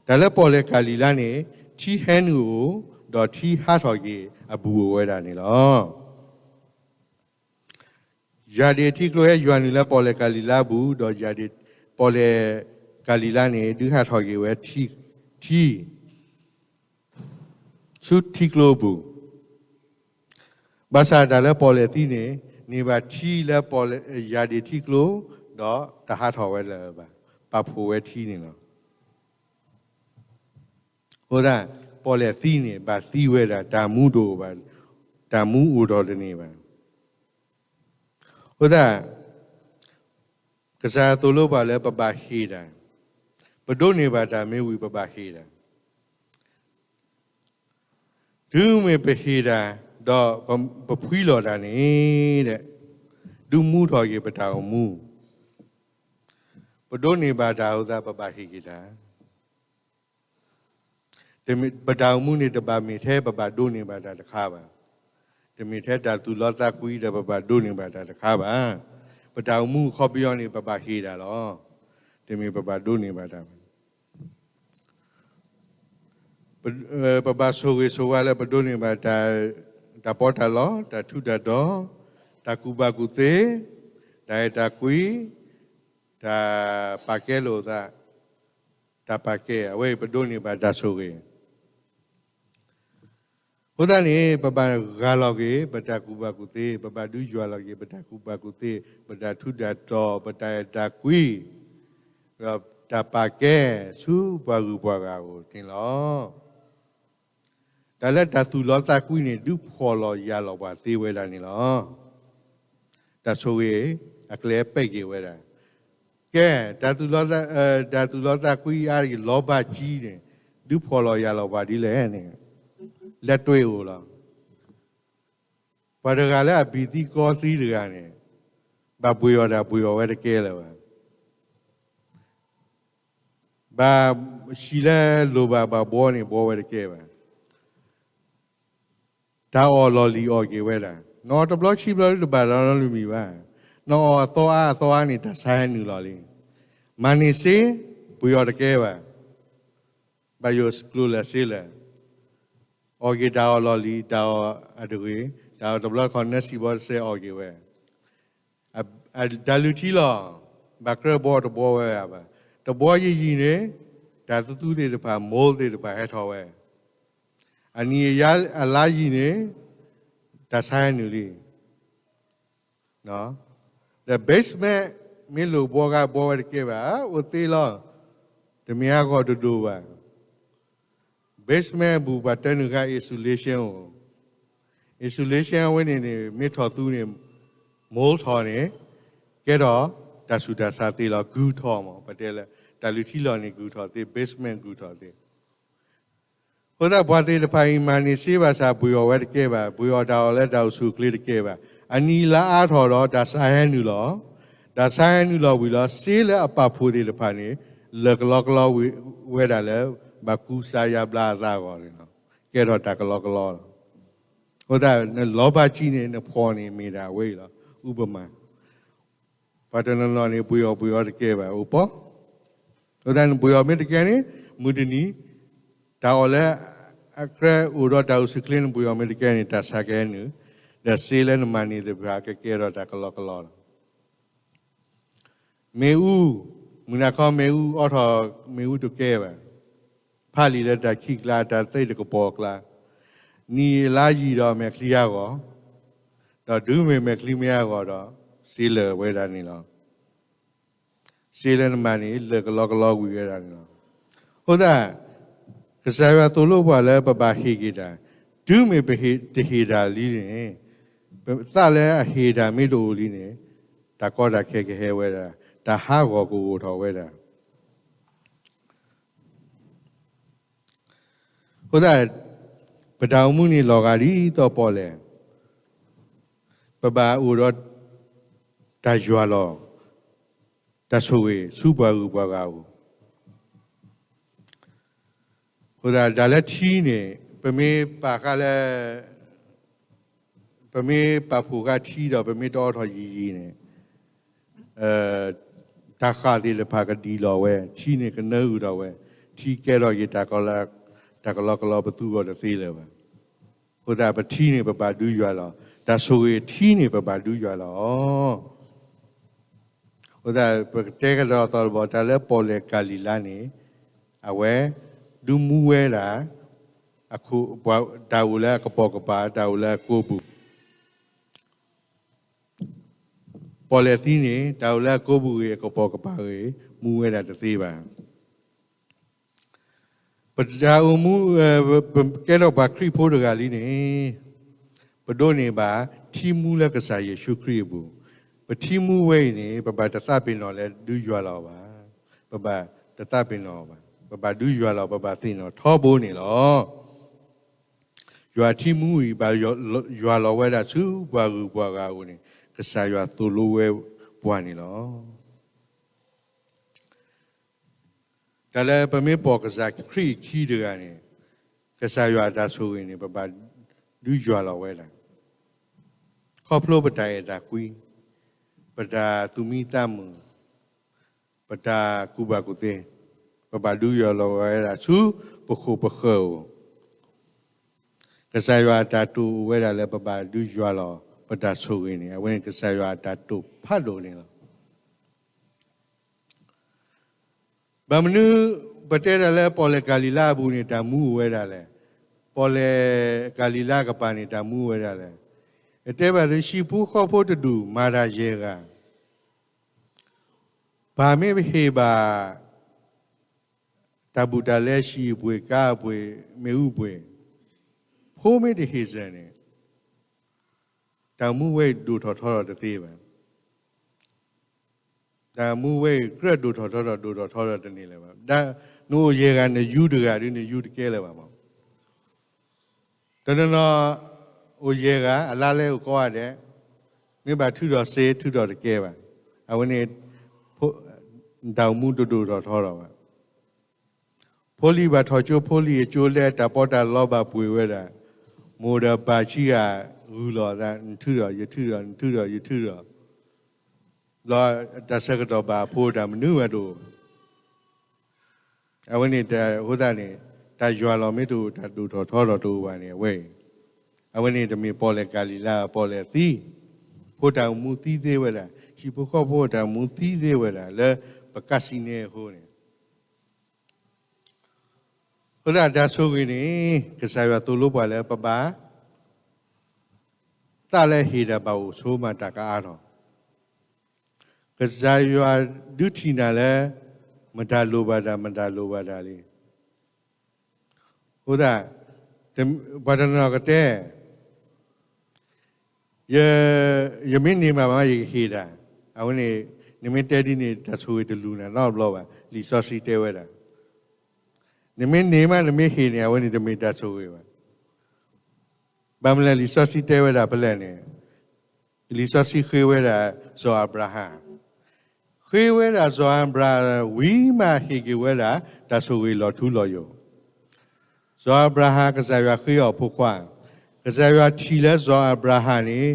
တၢ်လၢပီၣ်လဲၣ်ကၤလံၤလါန့ၣ် ထံဟဲနုာ်အိၣ်, ဒီးထံဟးထီၣ်က့ၤအဘူးအိၣ်ဝဲဒၣ်န့ၣ်လီၤ. ယၢ်ဒ့ၣ်ထံကျိဟဲယွၤနုာ်လၢပီၣ်လဲၣ်ကၤလံၤလါအပူၤ, ဒီးယၢ်ဒ့ၣ်, ပီၣ်လဲၣ်ကၤလံၤလါန့ၣ် ဒုးဟးထီၣ်က့ၤဝဲထံ ထံ ဆူထံကျိအပူၤ, ဘၣ်ဆၣ်တၢ်လၢပီၣ်လဲၣ်သံန့ၣ် န့ၢ်ဘၣ်ထံလၢပီၣ်လဲၣ်, ယၢ်ဒ့ၣ်ထံကျိ, ဒီးတဟးထီၣ်ဝဲလၢၤဘၣ်, ပာ်ဖှိၣ်ဝဲထံန့ၣ်လီၤ. အဃိသတး ပီၣ်လဲၣ်သံန့ၣ် ဘၣ်သံဝဲဒၣ် တၢ်မူတအိၣ်ဘၣ်, တၢ်မူအိၣ်ထီၣ်တန့ၢ်ဘၣ်. အဃိသတး ကစၢ်ယွၤသိၣ်လိပှၤလၢပဘၣ်ဟ့ၣ်တၢ်, ပဒိးန့ၢ်ဘၣ်တၢ်မ့ၢ်ဝံၤ ပဘၣ်ဟ့ၣ်တၢ်, တုၤမ့ၢ်ပဟ့ၣ်တၢ်, ဒီးပဖှံလီၤတၢ်န့ၣ်, ဒုးမူထီၣ်က့ၤပတၢ်အိၣ်မူ, ပဒိးန့ၢ်ဘၣ်တၢ်အဃိသတး ပဘၣ်ဟ့ၣ်က့ၤတၢ်. ပတၢ်အိၣ်မူန့ၣ် တဘၣ်မ့ၢ်ထဲပဘၣ်ဒိးန့ၢ်ဘၣ်တၢ်တခါဘၣ်. တမ့ၢ်ထဲတၢ်သူၣ်လီသးကွံဒီးပဘၣ်ဒိးန့ၢ်ဘၣ်တၢ်တခါဘၣ်. ပတၢ်အိၣ်မူအခီပညီန့ၣ် ပဘၣ်ဟ့ၣ်တၢ်လီၤ. တမ့ၢ်ပဘၣ်ဒိးန့ၢ်ဘၣ်တၢ်ဘၣ်. ပဘၣ်ဆိၣ်ဂ့ၤဆိၣ်ဝါလၢပဒိးန့ၢ်ဘၣ်တၢ်, တၢ်ပီးတၢ်လီ, တၢ်ထူးတၢ်တီၤ, တၢ်ကူၣ်ဘၣ်ကူၣ်သ့, တၢ်အဲၣ်တၢ်ကွံ, တၢ်ပာ်ကဲလိာ်သး, တၢ်ပာ်ကဲ, အဝဲအံၤပဒိးန့ၢ်ဘၣ်တၢ်ဆိၣ်ဂ့ၤ. အဃိသတးန့ၣ် ပဘၣ်ဂၢ်လီၤက့ၤ ပတၢ်ကူၣ်ဘၣ်ကူၣ်သ့, ပဘၣ်ဒုးယွၤလီၤက့ၤ ပတၢ်ကူၣ်ဘၣ်ကူၣ်သ့, ပတၢ်ထူးတၢ်တီၤ, ပတၢ်အဲၣ်တၢ်ကွံ, ဒီးတၢ်ပာ်ကဲဆူပှၤဂုၤပှၤဂၤအအိၣ်န့ၣ်လီၤ. တၢ်လၢတၢ်သူၣ်လီသးကွံန့ၣ် ဒုးဖှီၣ်လီၤယာ်လီၤပှၤသ့ဝဲဒၣ်န့ၣ်လီၤ. တၢ်ဆိၣ်ဂ့ၤအကျဲပဲာ်က့ၤဝဲဒၣ်. ကဲ, တၢ်သူၣ်လီသး, တၢ်သူၣ်လီသးကွံအါတက့ၢ် လီဘၣ်ကံန့ၣ် ဒုးဖှီၣ်လီၤယာ်လီၤပှၤဒ်လဲၣ်န့ၣ် လဲၤတွဲၣ်အိၣ်လီၤ. ပှၤတဂၤလၢအဘံၣ်သံကီသံတဂၤန့ၣ် ဘၣ်ပှ့ၤအီၣ်တၢ်ပှ့ၤအီၣ်ဝဲတကဲလၢၤဘၣ်. ဘၣ်ဆံးလၢလိၣ်ဘၣ်ဘၣ်ဘှီန့ၣ် ဘှီဝဲတကဲဘၣ်. တၢ်အီၣ်လီၢ်လံၤအီၣ်က့ၤဝဲဒၣ်. နအီၣ်တဘျီခံဘျီတဘၣ်လီၤလၢမံၤဘၣ်. နအီၣ်အသီအါအသီအါန့ၣ် တၢ်ဆါဟဲနုာ်လီၤလံ. မၤန့ၢ်စ့ ပှ့ၤအီၣ်တကဲဘၣ်. ဘၣ်ယိၣ်ကျိၤလၢစ့လၢာ် အီၣ်က့ၤတၢ်အီၣ်လီၢ်လံၤ တၢ်အီၣ်အတဂ့ၤ, တၢ်အီၣ်တဘျီတခီၣ်နၢဆံဘီတစဲးအီၣ်က့ၤဝဲ. တၢ်လုၢ်ထံလီၤ ဘၣ်ကြၢးဘှီတဘှီဝဲဘၣ်. တဘှီယံာ်ယံာ်န့ၣ် တၢ်သူသူသ့ၣ်တဖၣ် မိၢ်သ့ၣ်တဖၣ်ဟဲထီၣ်ဝဲ. အနံၣ်အယါအလါယံာ်န့ၣ် တၢ်ဆါဟဲနုာ်လံ. ဒီး basement မ့ၢ်လိၣ်ဘှီဂၤဘှီဝဲတကဲဘၣ် အိၣ်သ့လီၤ. တမ့ၢ်အဂီၢ်တဒိၣ်ဘၣ်. basement အပူၤပှၤတဲနုာ်ဃာ် insulation အိၣ်. insulation အဝဲန့ၣ်န့ၣ် မ့ၢ်ထီၣ်သူန့ၣ် မိၢ်ထီၣ်န့ၣ် ကဲထီၣ်တၢ်ဆူးတၢ်ဆါသ့လီၤ. ကုၢ်ထီၣ်မး ပတဲလၢ တၢ်လုၢ်ထံလီၤန့ၣ် ကုၢ်ထီၣ်သ့ basement ကုၢ်ထီၣ်သ့. အဃိသတးပှၤသ့ၣ်တဖၣ်အံၤ မၤန့ၢ်စ့ဘၣ်ဆၣ် ပှ့ၤအီၣ်ဝဲတကဲဘၣ်. ပှ့ၤအီၣ်တၢ်အီၣ်လၢတၢ်အိၣ်ဆူၣ်အိၣ်ချ့တကဲဘၣ်. အနံၣ်အလါအါထီၣ်ဒီး တၢ်ဆါဟဲနုာ်လီၤ. တၢ်ဆါဟဲနုာ်လီၤဝံၤလီၤ စ့လၢအပာ်ဖှိၣ်သ့ၣ်တဖၣ်န့ၣ် လၢာ်ကလီကလီဝဲဒၣ်လၢ ဘၣ်ကူစါယါဘျါအသးအဂီၢ်န့ၣ်လီၤ. ကဲထီၣ်တၢ်ကလီကလီလီၤ. အဃိသတး နလီဘၣ်ကံန့ၣ် နဖှီၣ်န့ၣ်မ့ၢ်ဒၣ်အဝဲအံၤလီၤ. ဥပမၤ ပှၤတနီၤနီၤန့ၣ် ပှ့ၤအီၣ်ပှ့ၤအီတကဲဘၣ် အိၣ်ပီ. အဃိသတးနပှ့ၤအီၣ်မ့ၢ်တကဲန့ၣ် မုၢ်တနံၤ တၢ်အီၣ်လၢအကြၢးအိၣ်ဒီးတၢ်အိၣ်ဆူၣ်ချ့ နပှ့ၤအီၣ်မ့ၢ်တကဲန့ၣ် တၢ်ဆါကဟဲနုာ်, ဒီးစ့လၢနမၤန့ၢ်သ့ၣ်တဖၣ်ကကဲထီၣ်တၢ်ကလီကလီလီၤ. မ့ၣ်အူ, မုၢ်နၤခီမ့ၣ်အူအီထီၣ် မ့ၣ်အူတကဲဘၣ်. ဖးလံာ်လၢတၢ်ခံးကျါ တၢ်သ့ၣ်တကပီၤအကျါ, နံၣ်အလါယံာ်ဒီးမဲာ်ချံအဂီၢ်, ဒီးတုၤမ့ၢ်မဲာ်ချံမ့ၢ်အဂီၢ်ဒီး စ့လၢာ်ဝဲဒၣ်န့ၣ်လီၤ. စ့လၢနမၤန့ၣ် လၢာ်ကလီကလီဝံၤဝဲဒၣ်န့ၣ်လီၤ. အဃိသတး ကစၢ်ယွၤသိၣ်လိပှၤလၢပဘၣ်ဟ့ၣ်က့ၤတၢ်, တုၤမ့ၢ်ပတဟ့ၣ်တၢ်လံန့ၣ်, ပသးလၢအဟ့ၣ်တၢ်မ့ၢ်တအိၣ်လံန့ၣ်, တၢ်ကီတၢ်ခဲကဟဲဝဲဒၣ်, တၢ်ဟးဂီၤကအိၣ်ထီၣ်ဝဲဒၣ်. အဃိသတး ပတၢ်အိၣ်မူန့ၣ်လီၤဂာ်ဒ်သိးပီၣ်လဲၣ်, ပဘၣ်အိၣ်ဒီးတၢ်ယွၤလီၤ, တၢ်ဆိၣ်ဂ့ၤဆူပှၤဂုၤပှၤဂၤအအိၣ်. အဃိသတး တၢ်လၢထံန့ၣ် ပမ့ၢ်ပာ်ဃာ်လၢ ပမ့ၢ်ပာ်ဖှိၣ်ဃာ်ထံဒီး ပမ့ၢ်တအိးထီၣ်ယံာ်ယံာ်န့ၣ် တၢ်ဃၣ်သ့ၣ်တဖၣ်ကဒံၣ်လီၤဝဲ, ထံန့ၣ်ကနၢအုၣ်ထီၣ်ဝဲ, ထံကဲထီၣ်က့ၤ တၢ်ကလီကလီ ပသူအီၤတသ့လၢၤဘၣ်. အဃိသတး ပထံန့ၣ်ပဘၣ်ဒုးယွၤလီၤ, တၢ်ဆိၣ်ဂ့ၤထံန့ၣ်ပဘၣ်ဒုးယွၤလီၤ. အဃိသတး ပကတဲကဒီးသီတဘီ တၢ်လၢပီၣ်လဲၣ်ကၤလံၤလါန့ၣ် အဝဲဒုးမူဝဲဒၣ် တၢ်အိၣ်လၢအကပိာ်ကပၤ, တၢ်အိၣ်လၢအကိာ်ပူၤ. ပီၣ်လဲၣ်သံန့ၣ် တၢ်အိၣ်လၢအကိာ်ပူၤဂ့ၤ အကပိာ်ကပၤဂ့ၤ မူဝဲဒၣ်တသ့ဘၣ်. ပတၢ်အိၣ်မူ ပကဲထီၣ်ပှၤခရံာ်ဖိတဂၤလံန့ၣ် ပဒိးန့ၢ်ဘၣ်ထံမူလၢကစၢ်ယ့ၣ်ၡူးခရံာ်အပူၤ, ပထံမူဝဲအံၤန့ၣ် ပဘၣ်တသးပ့ၤနီၣ်လၢဒုးယွၤလီၤဘၣ်, ပဘၣ်တသးပ့ၤနီၣ်ဘၣ်, ပဘၣ်ဒုးယွၤလီၤ ပဘၣ်သ့ၣ်နီၣ်ထီဘိန့ၣ်လီၤ. ယွၤထံမူအံၤ ဘၣ်ယွၤလီၤဝဲဒၣ်ဆူပှၤဂုၤပှၤဂၤအအိၣ်န့ၣ် ကစၢ်ယွၤသိၣ်လိဝဲပှၤန့ၣ်လီၤ. တၢ်လၢပမ့ၢ်ပိာ်ကစၢ်ခရံာ်အခံတဂၤန့ၣ် ကစၢ်ယွၤအတၢ်ဆိၣ်ဂ့ၤန့ၣ် ပဘၣ်ဒုးယွၤလီၤဝဲဒၣ်, ခီဖျိပတၢ်အဲၣ်တၢ်ကွံ, ပတၢ်သူၣ်မံသးမုာ်, ပတၢ်ကူၣ်ဘၣ်ကူၣ်သ့, ပဘၣ်ဒုးယွၤလီၤဝဲဒၣ်ဆူပဃိာ်ပဃၢၤအအိၣ်. ကစၢ်ယွၤအတၢ်တိာ်အိၣ်ဝဲဒၣ်လၢပဘၣ်ဒုးယွၤလီၤ ပတၢ်ဆိၣ်ဂ့ၤန့ၣ် အဝဲန့ၣ်ကစၢ်ယွၤအတၢ်တိာ်ဖးဒိၣ်န့ၣ်လီၤ. ဘၣ်မနုၤ ပတဲတၢ်လၢပီၣ်လဲၣ်ကၤလံၤလါအပူၤန့ၣ် တၢ်မူအိၣ်ဝဲဒၣ်လဲၣ်, ပီၣ်လဲၣ်ကၤလံၤလါအကပၤန့ၣ် တၢ်မူအိၣ်ဝဲဒၣ်လဲၣ်. အတဲဘၣ်သု ဟံၣ်ဖိဃီဖိတဒူၣ် မၤတၢ်ယဲၢ်ဂၤ, ပၢ်မ့ၢ်ဟ့ၣ်ဘၣ် တၢ်ဘူးတၢ်လဲ ဟံၣ်အပှ့ၤ ကါအပှ့ၤ မ့ၣ်အူပှ့ၤ, ဖိမ့ၢ်တဟ့ၣ်စၢၤန့ၣ် တၢ်မူဝဲအံၤဒိၣ်ထီၣ်ထီထီၣ်တသ့ဘၣ်. တၢ်မူဝဲအံၤ ကြၢးဒိၣ်ထီၣ်ထီထီၣ် ဒိၣ်ထီၣ်ထီထီၣ်တန့ၢ်လၢၤဘၣ်. နအိၣ်ယဲၢ်ဂၤ နယူတဂၤဒီး နယူတကဲလၢၤဘၣ်မး. တနီၤနီၤ အိၣ်ယဲၢ်ဂၤ အလါလဲအိၣ်ကိးဂၤဒဲး, မ့ၢ်ဘၣ်ထုးထီၣ်စ့ ထုးထီၣ်တကဲဘၣ်. အဝဲန့ၣ် တၢ်အိၣ်မူတဒိၣ်ထီၣ်ထီထီၣ်ဘၣ်. ဖိလံၤဘၣ်ထီၣ်ကၠိ ဖိလံၤအကၠိလဲ တၢ်ပီးတၢ်လီဘၣ်ပှ့ၤဝဲဒၣ်, မိၢ်ဒီးပၢ်ဆံးဂၤဂုာ်လီၤအသး နထုးထီၣ် ယထုးထီၣ် နထုးထီၣ် ယထုးထီၣ်, ဘျီတၢ်ဆၢကတီၢ်ဘၣ်အဖိတၢ်မနုၤဝဲတအိၣ်. အဝဲန့ၣ်တၢ်အဃိသတးန့ၣ် တၢ်ယွၤလီၤမ့ၢ်တအိၣ် တၢ်ဒိၣ်ထီၣ်ထီထီၣ်တအိၣ်ဘၣ်န့ၣ် အဝဲအံၤ, အဝဲန့ၣ်တမ့ၢ်ပီၣ်လဲၣ်ကၤလံၤလါ ပီၣ်လဲၣ်သံ, ဖိတၢ်အိၣ်မူသံသ့ဝဲဒၣ်, ဟံၣ်ဖိဃီဖိတၢ်အိၣ်မူသံသ့ဝဲဒၣ် လၢပကးစံၣ်န့ၣ်အဃိန့ၣ် အဃိသတးတၢ်ဆိၣ်ဂ့ၤန့ၣ် ကစၢ်ယွၤသိၣ်လိပှၤလၢပဘၣ် သးလၢအဟ့ၣ်တၢ်ဘၣ်အိၣ်ဆိးမးတၢ်ကအါထီၣ်, ကစၢ်ယွၤဒုးထံၣ်နၤလၢ မတၤလိၣ်ဘၣ်တၢ် မတၤလိၣ်ဘၣ်တၢ်လံ. အဃိသတး ပှၤတနီၤကတဲ ယမ့ၢ်န့ၢ်မးမး ယကဟ့ၣ်တၢ်, အဝဲန့ၣ် နမ့ၢ်တဲဒ်န့ၣ် တၢ်ဆိၣ်ဂ့ၤတလူၤနၤနီတဘျီဘၣ်. လံာ်စီဆှံတဲဝဲဒၣ် နမ့ၢ်န့ၢ်မး နမ့ၢ်ဟ့ၣ်န့ၣ် အဝဲန့ၣ်တမ့ၢ်တၢ်ဆိၣ်ဂ့ၤဘၣ်. ဘၣ်မနုၤလဲၣ် လံာ်စီဆှံတဲဝဲဒၣ်ဖဲလဲၣ်န့ၣ်, လံာ်စီဆှံဃ့ဝဲဒၣ်စီၤအၤဘြၤဟၣ်, ဃ့ဝဲဒၣ်စီၤအၤဘြၤဟၣ်ဝံၤမး ဟ့ၣ်က့ၤဝဲဒၣ် တၢ်ဆိၣ်ဂ့ၤလီၤထူလီၤယိာ်. စီၤအၤဘြၤဟၣ် ကစၢ်ယွၤဃ့အီၤဖိခွါ, ကစၢ်ယွၤထံၣ်လၢစီၤအၤဘြၤဟၣ်န့ၣ်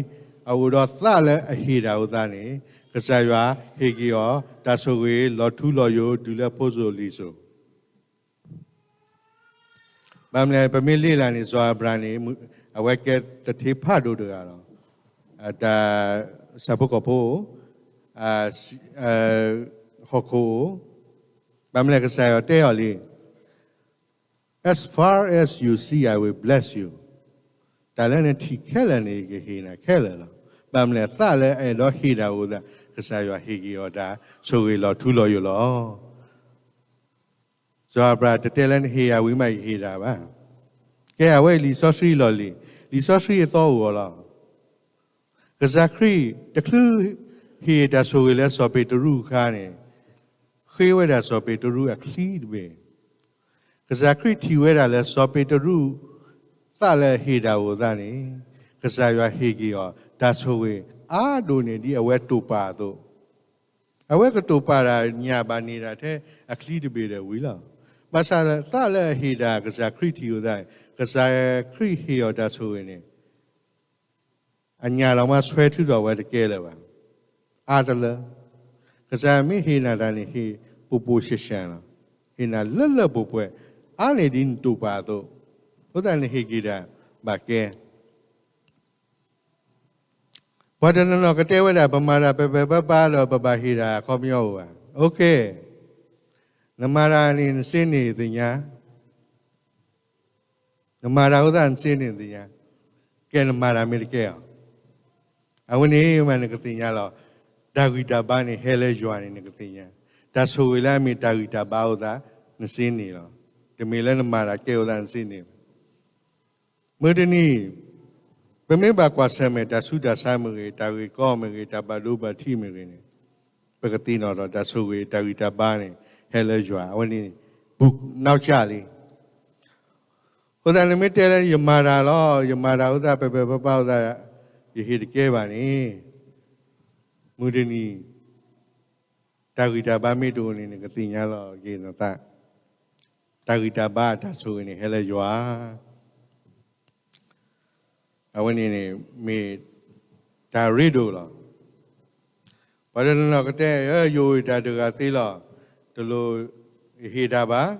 အအိၣ်ဒီးသးလၢအဟ့ၣ်တၢ်အဃိသတးန့ၣ် ကစၢ်ယွၤဟ့ၣ်က့ၤအီၤ တၢ်ဆိၣ်ဂ့ၤလီၤထူလီၤယိာ် တုၤလၢဖိစိၤလံၤစိၤ ဘၣ်မနုၤလဲၣ် ပမ့ၢ်လ့လၢ်န့ၣ် စီၤအၤဘြၤဟၣ်န့ၣ် အဝဲကဲသထ့ဖးဒိၣ်တဂၤလီၤ. တၢ်ဆၣ်ဖိကီၢ်ဖိအိၣ်, ဟီၣ်ခိၣ်အိၣ်, ဘၣ်မနုၤလဲၣ် ကစၢ်ယွၤတဲအီၤလံ As far as you see, I will bless you. တၢ်လၢနထံၣ်ခဲလၢာ်န့ၣ် ယကဟ့ၣ်နၤခဲလၢာ်လီၤ. ဘၣ်မနုၤလဲၣ် သးလၢအအဲၣ်ဒိးဟ့ၣ်တၢ်အဃိသတး ကစၢ်ယွၤဟ့ၣ်က့ၤအီၤတၢ် ဆိၣ်ဂ့ၤလီၤထူလီၤယိာ်လီၤ. စီၤအၤဘြၤဟၣ်တတဲလၢနဟ့ၣ်ယၤဝံၤမး ယကဟ့ၣ်တၢ်ဘၣ်. ကဲအဝဲအံၤလံာ်စီဆှံအလီၢ်လံၤ, လံာ်စီဆှံအသီအိၣ်အီၤလီၤ. ကစၢ်ခရံာ်တချုးဟ့ၣ်တၢ်ဆိၣ်ဂ့ၤလၢစီၤပ့းတရူးအခါန့ၣ် ဃ့ဝဲဒၣ်စီၤပ့းတရူးအချံတဘ့ၣ်, ကစၢ်ခရံာ်ထံၣ်ဝဲဒၣ်လၢစီၤပ့းတရူး သးလၢအဟ့ၣ်တၢ်အိၣ်အသးန့ၣ်, ကစၢ်ယွၤဟ့ၣ်က့ၤအီၤ တၢ်ဆိၣ်ဂ့ၤအါဒိၣ်န့ၢ်ဒ်အဝဲတိာ်ပာ်အသိး, အဝဲကတိာ်ပာ်တၢ်ညၣ်ဘၣ်န့ၢ်ဒၣ်ထဲအချံတဘ့ၣ်ဒီးဝံၤလီၤ. ဘၣ်ဆၣ်သးလၢအဟ့ၣ်တၢ်ကစၢ်ခရံာ်ထံၣ်အသး, ကစၢ်ခရံာ်ဟ့ၣ်အီၤတၢ်ဆိၣ်ဂ့ၤန့ၣ် အညၣ်လီၤမး ဆွဲထုးထီၣ်ဝဲတကဲလၢၤဘၣ်, အါတလၢ. ကစၢ်မ့ၢ်ဟ့ၣ်နၤတၢ်န့ၣ် ဟ့ၣ်ပိၢ်ပိၢ်ရှဲရှဲလီၤ. ဟ့ၣ်နၤလၢလၢပှဲၤပှဲၤ, အါန့ၢ်ဒ်နတိာ်ပာ်အသိး, အဃိသတးနဟ့ၣ်က့ၤတၢ်ဘၣ်ကဲ. ပှၤတနီၤနီၤကတဲဝဲဒၣ် ပမၤတၢ်ပၢၤပၢၤပၢၤပၢၤဒီး ပဘၣ်ဟ့ၣ်တၢ်အခီပညီအိၣ်ဧါ. နမၤတၢ်န့ၣ် နစ့န့ၢ်သ့ၣ်ညါ, နမၤတၢ်အဃိသတးနစ့န့ၢ်သ့ၣ်ညါ, ကဲနမၤတၢ်မ့ၢ်တကဲအီၤ, အဝဲန့ၣ်မးနကသ့ၣ်ညါလီၤ. တၢ်ဂံၢ်တၢ်ဘါန့ၣ် ဟဲလၢယွၤန့ၣ်နကသ့ၣ်ညါ, တၢ်ဆိၣ်ဂ့ၤလၢအမ့ၢ်တၢ်ဂံၢ်တၢ်ဘါအဃိသတး နစ့န့ၢ်လီၤ. တမ့ၢ်လၢနမၤတၢ်ကဲအဃိသတးနစ့န့ၢ်ဘၣ်. မုၢ်တနံၤ ပမ့ၢ်ဘၣ်ကွၢ်ဆၢၣ်မဲာ်တၢ်ဆူးတၢ်ဆါမ့ၢ်ဂ့ၤ, တၢ်ဂ့ၢ်ကီမ့ၢ်ဂ့ၤ, တၢ်ဘၣ်ဒိဘၣ်ထံးမ့ၢ်ဂ့ၤန့ၣ်, ပကသ့ၣ်နီၣ်ထီၣ်တၢ်ဆိၣ်ဂ့ၤ တၢ်ဂံၢ်တၢ်ဘါန့ၣ် ဟဲလၢယွၤ, အဝဲန့ၣ် ဘူးနီၢ်ကၠၢ်လံ. အဃိသတးနမ့ၢ်တဲလၢယမၤတၢ်လီၤ, ယမၤတၢ်အဃိသတး ပၢၤပၢၤပၢၤပၢၤအဃိသတး ယဟ့ၣ်တကဲဘၣ်န့ၣ်, မုၢ်တနံၤ တၢ်ဂံၢ်တၢ်ဘါမ့ၢ်တအိၣ်န့ၣ် နကသ့ၣ်ညါလီၤက့ၤနသး, တၢ်ဂံၢ်တၢ်ဘါအတၢ်ဆိၣ်ဂ့ၤန့ၣ် ဟဲလၢယွၤ. အဝဲန့ၣ်န့ၣ် မ့ၢ်တၢ်ရ့ဒိၣ်လီၤ. ပှၤတနီၤနီၤကတဲ ယအိၣ်တၢ်တဂၤသ့လီၤ, တလိၣ်ယဟ့ၣ်တၢ်ဘၣ်,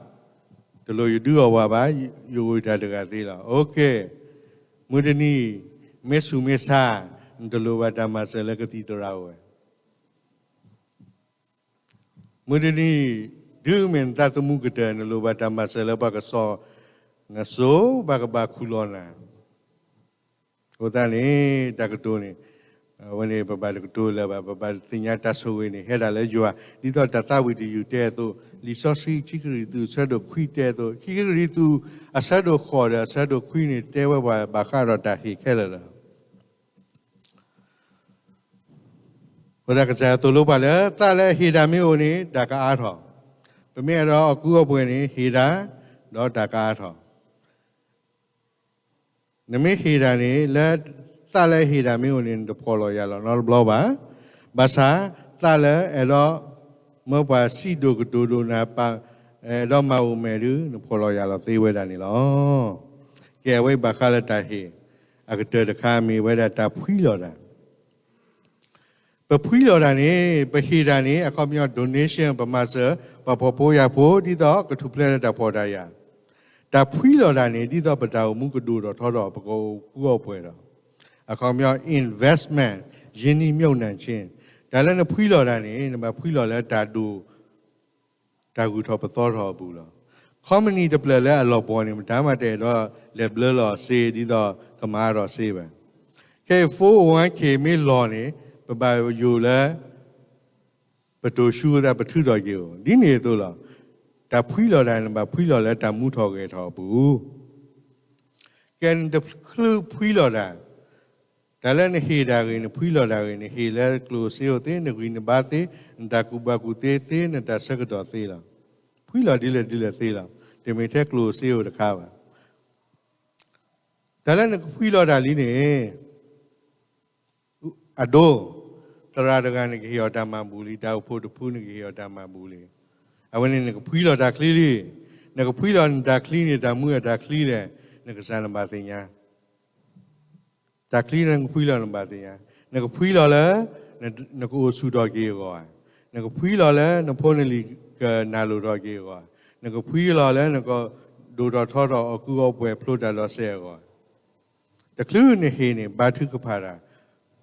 တလိၣ်ယဒုးအီၣ်ဝဲဘၣ်, ယအိၣ်တၢ်တဂၤသ့လီၤ. အိၣ်က့, မုၢ်တနံၤ မ့ၢ်ဆူးမ့ၢ်ဆါ နတလိၣ်ဘၣ်တၢ်မၤစၢၤလၢကသံၣ်သရၣ်အိၣ်ဝဲ မုၢ်တနံၤ တုၤမ့ၢ်နသးသမူကတၢၢ် နလိၣ်ဘၣ်တၢ်မၤစၢၤလၢပှၤကစီၣ်နစိၤ ပှၤကဘၣ်ခူၣ်လီၤနၤ. အဃိသတးန့ၣ် တၢ်ကတိၤန့ၣ် အဝဲန့ၣ် ပဘၣ်တကတိၤလၢၤဘၣ်, ပဘၣ်သ့ၣ်ညါတၢ်ဆိၣ်ဂ့ၤန့ၣ် ဟဲဒၣ်လၢယွၤ, ဒ်သိးတၢ်သးဝံၣ်တယုၢ်တဲအသိး, လံာ်စီဆှံခံကရံၣ်သူးအဆၢဒိၣ်ခွံတဲအသိး, ခံကရံၣ်သူးအဆၢဒိၣ်ဃိးဒီးအဆၢဒိၣ်ခွံန့ၣ် တဲဝဲပှၤဘၣ်ဃးဒီးတၢ်ဟ့ၣ်ခဲလၢာ်လီၤ. အဃိသတးကစၢ်ယွၤသိၣ်လိပှၤလၢ သးလၢအဟ့ၣ်တၢ်မ့ၢ်အိၣ်န့ၣ် တၢ်ကအါထီၣ်, ပမ့ၢ်အဲၣ်ဒိးအီၣ်ကူအီၣ်ပှဲၤန့ၣ် ဟ့ၣ်တၢ်, ဒီးတၢ်ကအါထီၣ်. နမ့ၢ်ဟ့ၣ်တၢ်န့ၣ် လၢ သးလၢအဟ့ၣ်တၢ်မ့ၢ်အိၣ်န့ၣ် နတဖှီၣ်လီၤယာ်လီၤနီတဘျီဘၣ်. ဘၣ်ဆၣ် သးလၢအဲၣ်ဒိး မၢပှၤစံးဒိၣ်ကတိၤဒိၣ်နၤ ပာ် အဲၣ်ဒိးမၤအိၣ်မဲာ်ဒုး နဖှီၣ်လီၤယာ်လီၤသ့ဝဲဒၣ်န့ၣ်လီၤ. ကဲ အဝဲအံၤဘၣ်ဃးလၢတၢ်ဟ့ၣ် အကတၢၢ်တခါ မ့ၢ်ဝဲဒၣ်တၢ်ဖှံလီၤတၢ် ပဖှံလီၤတၢ်န့ၣ် ပဟ့ၣ်တၢ်န့ၣ် အခီပညီ donation ပမၤစၢၤ ပှၤဖှီၣ်ဖိယာ်ဖိ ဒ်သိးကထူၣ်ဖျဲးလၢတၢ်ဖှီၣ်တၢ်ယာ်. တၢ်ဖှံလီၤတၢ်န့ၣ် ဒ်သိးပတၢ်အိၣ်မူကဒိၣ်ထီၣ်ထီထီၣ် ပကအိၣ်ကူအီၣ်ပှဲၤဒီး အခီပညီ investment ရင်းနှီးမြှုပ်နှံခြင်း. တၢ်လၢနဖှံလီၤတၢ်န့ၣ် နဘၣ်ဖှံလီၤလၢတၢ်ဒိၣ် တၢ်ဂုၤထီၣ်ပသီထီၣ်အပူၤလီၤ. ခီမနံၣ်တဖျၢၣ်လၢအလီၤပှီၢ်န့ၣ် မတၤမးတအဲၣ်ဒိးလဲၤဘျၢလီၤစ့ ဒ်သိးကမၤအါထီၣ်စ့ဘၣ်. ခဲအံၤ four oh one k မ့ၢ်လီၤန့ၣ် ပဘၣ်ယိၣ်လၢ ပတိၢ်ဆူအသး ပထုးထီၣ်က့ၤအီၤ ဒ်န့ၣ်အသိးလီၤ. တၢ်ဖှံလီၤတၢ်န့ၣ် နဘၣ်ဖှံလီၤလၢတၢ်မူထီၣ်ဂဲၤထီၣ်အပူၤ ကဲ နတချုးဖှံလီၤတၢ်, တၢ်လၢနဟ့ၣ်တၢ်ဂ့ၤ နဖှံလီၤတၢ်ဂ့ၤ နဟ့ၣ်လၢကျိၣ်စ့ဧိၤသ့ နဂံၢ်နဘါသ့, နတၢ်ကူၣ်ဘၣ်ကူၣ်သ့သ့ နတၢ်ဆၢကတီၢ်သ့လီၤ. ဖှံလီၤဒ်လဲၣ်ဒ်လဲၣ်သ့လီၤ. တမ့ၢ်ထဲကျိၣ်စ့ဧိၤတခါဘၣ်. တၢ်လၢနကဖှံလီၤတၢ်လံန့ၣ် အဒိ, သရၣ်တဂၤနကဟ့ၣ်အီၤတၢ်မၤဘူၣ်လံ, တၢ်အိၣ်ဖှိၣ်တဖုနကဟ့ၣ်အီၤတၢ်မၤဘူၣ်လံ. အဝဲန့ၣ်နကဖှံလီၤတၢ်ချံလံ. နကဖှံလီၤနတၢ်ချံန့ၣ် တၢ်မနုၤအတၢ်ချံလဲၣ်, နကစၢ်နဘၣ်သ့ၣ်ညါ တၢ်ချံလၢနကဖှံလီၤနဘၣ်သ့ၣ်ညါ, နကဖှံလီၤလၢ နကအိၣ်ဆူၣ်ထီၣ်က့ၤအဂီၢ်ဧါ, နကဖှံလီၤလၢနဖိနလံၤကနၢ်လိၤထီၣ်က့ၤအဂီၢ်ဧါ, နကဖှံလီၤလၢနကဒိၣ်ထီၣ်ထီထီၣ်အီၣ်ကူအီၣ်ပှဲၤဖျိတၢ်လီၤစဲအဂီၢ်ဧါ. တချုးနဟ့ၣ်န့ၣ် ဘါထုကဖၣ်တၢ်,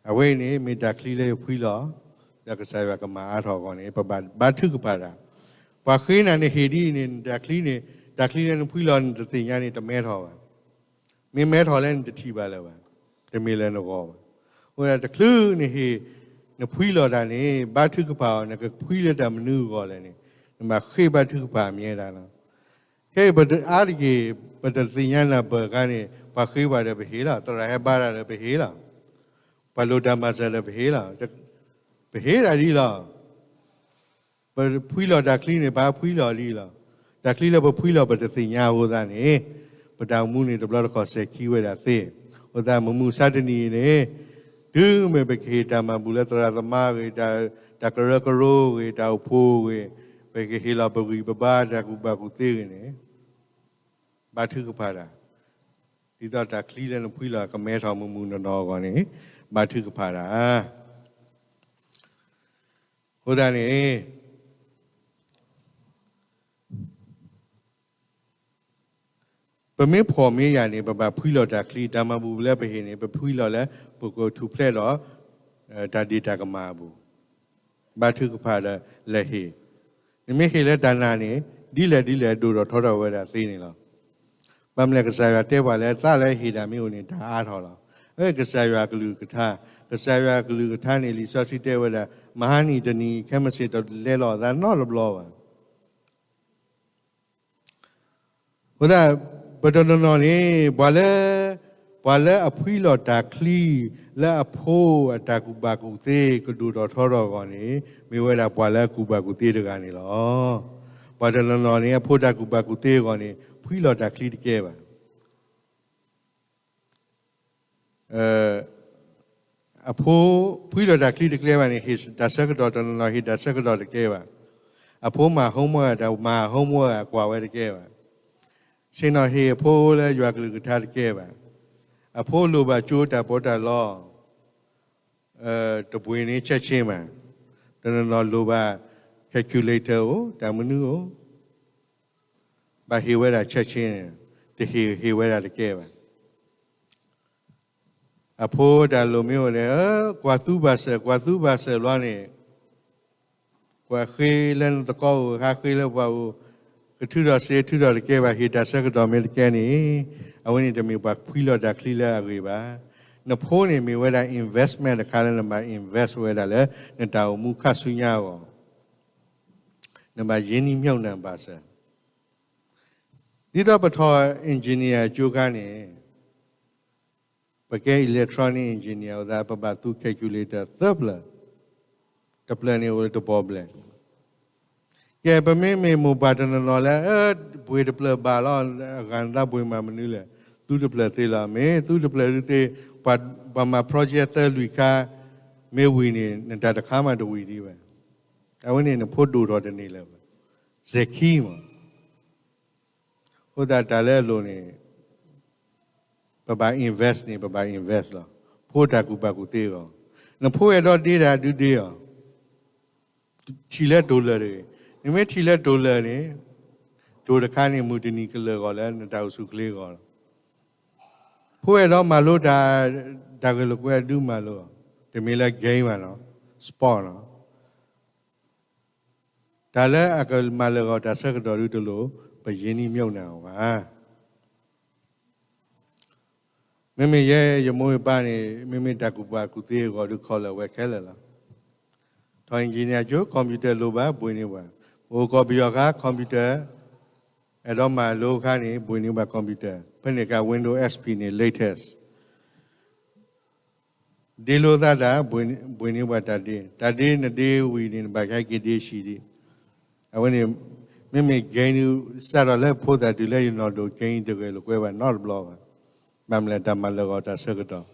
အဝဲအံၤန့ၣ် မ့ၢ်တၢ်ချံလၢယဖှံလီၤ, ဒီးကစၢ်ယွၤကမၤအါထီၣ်အဂီၢ်န့ၣ် ပဘၣ်ဘါထုကဖၣ်တၢ်. ပှၤဃ့နၤနဟ့ၣ်ဒ်အံၤန့ၣ် နတၢ်ချံန့ၣ် တၢ်ချံလၢနဖှံလီၤနတသ့ၣ်ညါန့ၣ် တမဲထီၣ်ဘၣ်. မ့ၢ်မဲထီၣ်လၢနတထံၣ်ဘၣ်လၢၤဘၣ်, တမ့ၢ်လၢနဂီၢ်ဘၣ်. အဃိတၢ်တချုးနဟ့ၣ် နဖှံလီၤတၢ်န့ၣ် ဘါထုကဖၣ်အီၤ, နကဖှံလၢတၢ်မနုၤအဂီၢ်လဲၣ်န့ၣ် နဘၣ်ဃ့ဘါထုကဖၣ်အမြဲတမ်းလီၤ. ခဲအံၤပအါတက့ၢ် ပတသ့ၣ်ညါနၢ်ပၢၢ်အခါန့ၣ် ပှၤဃ့ပှၤဒီးပဟ့ၣ်လီၤ, သရၣ်ဟဲဘါတၢ်ဒီးပဟ့ၣ်လီၤ, ပှၤလိၣ်တၢ်မၤစၢၤဒီးပဟ့ၣ်လီၤ. ပဟ့ၣ်တၢ်ဒ်လီၤ. ပဖှံလီၤတၢ်ချံန့ၣ် ပဟးဖှံလီၤလံလီၤ. တ တၢ်ချံလၢပဖှံလီၤပတသ့ၣ်ညါအဃိသတးန့ၣ်, ပတၢ်အိၣ်မူန့ၣ်တဘျီတခီၣ်စဲၤခံဝဲဒၣ်သ့. အဃိသတးမုၢ်မဆါတနံၤအံၤန့ၣ်, တုၤမ့ၢ်ပကဟ့ၣ်တၢ်မၤဘူၣ်လၢသရၣ်သမါဂ့ၤ, တၢ်ကရၢကရိဂ့ၤ, တၢ်အိၣ်ဖှိၣ်ဂ့ၤ, ပကဟ့ၣ်လီၤပဂံၢ်ပဘါတၢ်ကူၣ်ဘၣ်ကူၣ်သ့ဂ့ၤန့ၣ်, ဘါထုကဖၣ်တၢ်, ဒ်သိးတၢ်ချံလၢနဖှံလီၤကမဲထီၣ်မုၢ်မုၢ်နီၢ်နီၢ်အဂီၢ်န့ၣ်, ဘါထုကဖၣ်တၢ်. အဃိသတးန့ၣ် ပမ့ၢ်ဖှီၣ်မ့ၢ်ယာ်န့ၣ် ပဘၣ်ဖှံလီၤတၢ်ချံ, တၢ်မၤဘူၣ်လၢပဟ့ၣ်န့ၣ် ပဖှံလီၤလၢ ပကထူၣ်ဖျဲးဒီး တၢ်ဒ့ၣ်တၢ်ကမၣ်အပူၤ, ဘါထုကဖၣ်ဒီးလဲၤဟ့ၣ်. နမ့ၢ်ဟ့ၣ်လၢတၢ်နာ်န့ၣ် ဒ်လဲၣ်ဒ်လဲၣ်ဒိၣ်ထီၣ်ထီထီၣ်ဝဲဒၣ်သ့န့ၣ်လီၤ. ဘၣ်မနုၤလဲၣ် ကစၢ်ယွၤတဲပှၤလၢ သးလၢဟ့ၣ်တၢ်မ့ၢ်အိၣ်န့ၣ် တၢ်အါထီၣ်လီၤ. အဝဲကစၢ်ယွၤကလုၢ်ကထါ, ကစၢ်ယွၤကလုၢ်ကထါန့ၣ် လံာ်စီဆှံတဲဝဲဒၣ် မဟါနံၤတနံၤ ခဲမုၢ်ဆ့ၣ်တလဲလီၤအသးနီတဘျီဘၣ်. အဃိသတး ပတနီၤနီၤန့ၣ် ပှၤလၢ, ပှၤလၢအဖှံလီၤတၢ်ချံ လၢအဖိအတၢ်ကူၣ်ဘၣ်ကူၣ်သ့ကဒိၣ်ထီၣ်ထီထီၣ်အဂီၢ်န့ၣ် မ့ၢ်ဝဲဒၣ်ပှၤလၢအကူၣ်ဘၣ်ကူၣ်သ့တဂၤန့ၣ်လီၤ. ပှၤတနီၤနီၤန့ၣ် အဖိတၢ်ကူၣ်ဘၣ်ကူၣ်သ့အဂီၢ်န့ၣ် ဖှံလီၤတၢ်ချံတကဲဘၣ်. အဖိဖှံလီၤတၢ်ချံတကဲဘၣ်န့ၣ် ဟ့ၣ်တၢ်ဆၢကတီၢ်, တနီၤနီၤဟ့ၣ်တၢ်ဆၢကတီၢ်တကဲဘၣ်. အဖိမၤ homework တၢ်မၤ homework ကွၢ်ဝဲတကဲဘၣ်. ဆ့ၣ်နီၤဟ့ၣ်အဖိလၢယွၤကလုၢ်ကထါတကဲဘၣ်. အဖိလိၣ်ဘၣ်ကၠိတၢ်ပီးတၢ်လီ, တဘှ့ၣ်န့ၣ် ချက်ချင်း မး, တနီၤနီၤလိၣ်ဘၣ် calculator အိၣ် တၢ်မနုၤအိၣ်, ဘၣ်ဟ့ၣ်ဝဲဒၣ် ချက်ချင်း န့ၣ်, တဟ့ၣ်ဟ့ၣ်ဝဲဒၣ်တကဲဘၣ်. အဖိတၢ်လိၣ်မ့ၢ်အိၣ်န့ၣ် ကွၢ်သူဘၣ်စၢၤ, ကွၢ်သူဘၣ်စၢၤဘျီန့ၣ်, ကွၢ်ဃ့လၢနသကိးအိၣ်, ဃ့လၢပှၤအိၣ်, ကထုးထီၣ်စ့ထုးထီၣ်တကဲဘၣ်, ဟ့ၣ်တၢ်ဆၢကတီၢ်မ့ၢ်တကဲန့ၣ်, အဝဲန့ၣ်တမ့ၢ်ပှၤဖှံလီၤတၢ်ချံလၢအဂ့ၤဘၣ်. နဖိန့ၣ်မ့ၢ်ဝဲဒၣ် investment တခါလၢနဘၣ် invest ဝဲဒၣ်လၢ နတၢ်အိၣ်မူခါဆူညါအဂီၢ်, နဘၣ်ရင်းနှီးမြှုပ်နှံဘၣ်စၢၤ. ဒ်သိးပထီၣ် engineer ကၠိခါန့ၣ် ပကဲ electronic engineer အဃိသတး ပဘၣ်သူ calculator သၢဖျၢၣ်, တဖျၢၣ်န့ၣ်အိၣ်တပီၢ်ဘျဲၣ်. ကဲ ပမ့မ့ၢ်မိၢ်ပၢ်တနီၤနီၤလၢ ဘှ့ၣ်တဖျၢၣ်ဘၣ်လီၤ, အဂၤနသးဘှ့ၣ်မးမနုၤလဲၣ်, သူတဖျၢၣ်သ့လီၤ. မ့ၢ်သူတဖျၢၣ်ဒုးသ့, ပှၤမၤ project သၢလွံၢ်ခါ မ့ၢ်ဝံၤန့ၣ် နတၢ်တခါမးတဝံၤဒံးဘၣ်. အဝဲန့ၣ်နဖိဒိၣ်ထီၣ်တန့ၢ်လၢၤဘၣ်, စဲၤခံမး. အဃိသတးတၢ်လၢအလိၣ်န့ၣ် ပဘၣ် invest န့ၣ် ပဘၣ် invest လီၤ. ဖိတၢ်ကူၣ်ဘၣ်ကူၣ်သ့အဂီၢ်, နဖိအဲၣ်ဒိးဒ့တၢ်ဒုးဒ့အီၤ, ထံၣ်လၢတိၢ်လၢာ်တဂ့ၤ. နမ့ၢ်ထံၣ်လၢတိၢ်လၢာ်န့ၣ်, တိၢ်တခါန့ၣ် မုၢ်တနံၤကလၢာ်ဂီၤလၢနတၢ်အိၣ်ဆူၣ်အိၣ်ချ့အဂီၢ်လီၤ. ဖိအဲၣ်ဒိးမၤလိတၢ်, တၢ်ဂ့ၢ်လိာ်ကွဲဒုးမၤလိအီၤ, တမ့ၢ်လၢ game ဘၣ်နီၤ, sport နီၤ. တၢ်လၢအကမၤလၢာ်ဂီၤတၢ်ဆၢကတီၢ်ဒုးတလိၣ် ပရင်းနှီးမြှုပ်နှံအီၤဘၣ်. မ့မ့ၢ်ယဲယမိၢ်ယပၢ်န့ၣ် မ့မ့ၢ်တၢ်ကူၣ်ဘၣ်ကူၣ်သ့အဂီၢ်ဒုး ခီၣ်လၢာ်ဝဲခဲလၢာ်လီၤ. ထီၣ် engineer ကၠိ computer လိၣ်ဘၣ် ဘှ့ၣ်န့ၢ်ပှၤ, အိၣ်ကီၢ်ပယီၤခါ computer အဲၣ်ဒိးမၤလိအခါန့ၣ် ဘှ့ၣ်န့ၢ်ပှၤ computer, ဖဲန့ၣ်အခါ Windows XP န့ၣ် latest ဒ့လိသးတၢ်, ဘှ့ၣ်န့ၢ်ပှၤတၢ်ဒ့, တၢ်ဒ့နဒ့ဝံၤန့ၣ် နဘၣ်ကဟဲက့ၤဒ့ဆံးဒံး. အဝဲန့ၣ် မ့မ့ၢ် game စးထီၣ်လၢဖိသၣ်တုၤလၢယနီၢ်ဒိၣ် game တဂ့ၤလိာ်ကွဲဘၣ်နီတဘျီဘၣ်. ဘၣ်မနုၤလဲၣ် တၢ်မၤလၢာ်ဂီၤတၢ်ဆၢကတီၢ်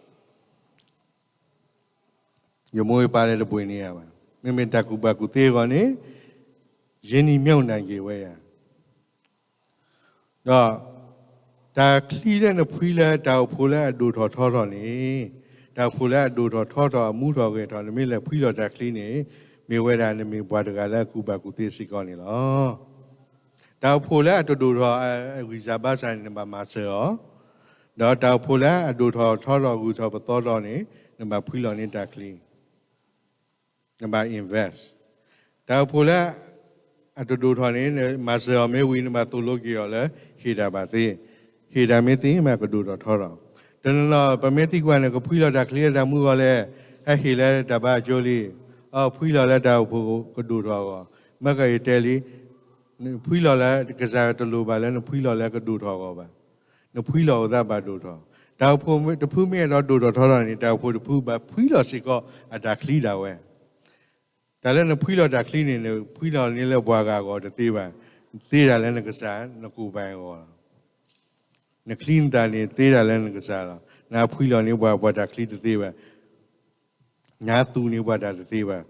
ယမိၢ်ယပၢ်လၢတဘှ့ၣ်န့ၢ်ယၤဘၣ်. မ့မ့ၢ်တၢ်ကူၣ်ဘၣ်ကူၣ်သ့အဂီၢ်န့ၣ် ရင်းနှီးမြှုပ်နှံက့ၤဝဲယၤ ဒီး တၢ်ချံလၢနဖှံလၢတၢ်အိၣ်ဖှိၣ်လၢအဒိၣ်ထီၣ်ထီထီၣ်န့ၣ်, တၢ်အိၣ်ဖှိၣ်လၢအဒိၣ်ထီၣ်ထီထီၣ် အမူထီၣ်ဂဲၤထီၣ် နမ့ၢ်လဲၤဖှံလီၤတၢ်ချံန့ၣ်, မ့ၢ်ဝဲဒၣ်နမ့ၢ်ပှၤတဂၤလၢအကူၣ်ဘၣ်ကူၣ်သ့စ့ၢ်ကီးန့ၣ်လီၤ. တၢ်အိၣ်ဖှိၣ်လၢအတဒိၣ်ထီၣ်အဂံၢ်စၢ်ဘါစၢ်န့ၣ် နဘၣ်မၤစၢၤအီၤ, ဒီးတၢ်အိၣ်ဖှိၣ်လၢအဒိၣ်ထီၣ်ထီထီၣ်ဂုၢ်ထီၣ်ပသီထီၣ်န့ၣ် နဘၣ်ဖှံလီၤန့ၢ်တၢ်ချံ နဘၣ် invest. တၢ်အိၣ်ဖှိၣ်လၢအတဒိၣ်ထီၣ်န့ၣ် နမၤစၢၤအီၤမ့ၢ်ဝံၤ နဘၣ်သိၣ်လိက့ၤအီၤလၢ ဟ့ၣ်တၢ်ဘၣ်သ့, ဟ့ၣ်တၢ်မ့ၢ်သ့မးကဒိၣ်ထီၣ်ထီထီၣ်. တနီၤနီၤ ပမ့ၢ်သံကွၢ်န့ၣ် ကဖှံလီၤတၢ်ချံလၢတၢ်မူအဂီၢ်လဲၣ်, ဟဲဟ့ၣ်လၢတၢ်ဘါအကၠိလံ, အဖှံလီၤလၢတၢ်အိၣ်ဖှိၣ်ကဒိၣ်ထီၣ်အဂီၢ်, မ့ၢ်ကယတဲလံ, နဖှံလီၤလၢ ကစၢ်တလိၣ်ဘၣ်လၢနဖှံလီၤလၢကဒိၣ်ထီၣ်အဂီၢ်ဘၣ်. နဖှံလီၤအသးဘၣ်ဒိၣ်ထီၣ်. တၢ်အိၣ်ဖှိၣ်တဖုမ့ၢ်အဲၣ်ဒိးဒိၣ်ထီၣ်ထီထီၣ်န့ၣ် တၢ်အိၣ်ဖှိၣ်တဖုဘၣ်ဖှံလီၤစ့ၢ်ကီးအတၢ်ချံဒၣ်ဝဲ. တၢ်လၢနဖှံလီၤတၢ်ချံန့ၣ် နဖှံလီၤန့ၢ်လၢပှၤဂၤအဂီၢ်တသ့ဘၣ်. သ့ဒၣ်လၢနကစၢ် နကိးဘၣ်အဂီၢ်လီၤ. နချံနသၣ်န့ၣ် သ့ဒၣ်လၢနကစၢ်လီၤ. နဖှံလီၤန့ၢ်ပှၤ ပှၤတၢ်ချံတသ့ဘၣ်. နသူၣ်န့ၢ်ပှၤတၢ်တသ့ဘၣ်.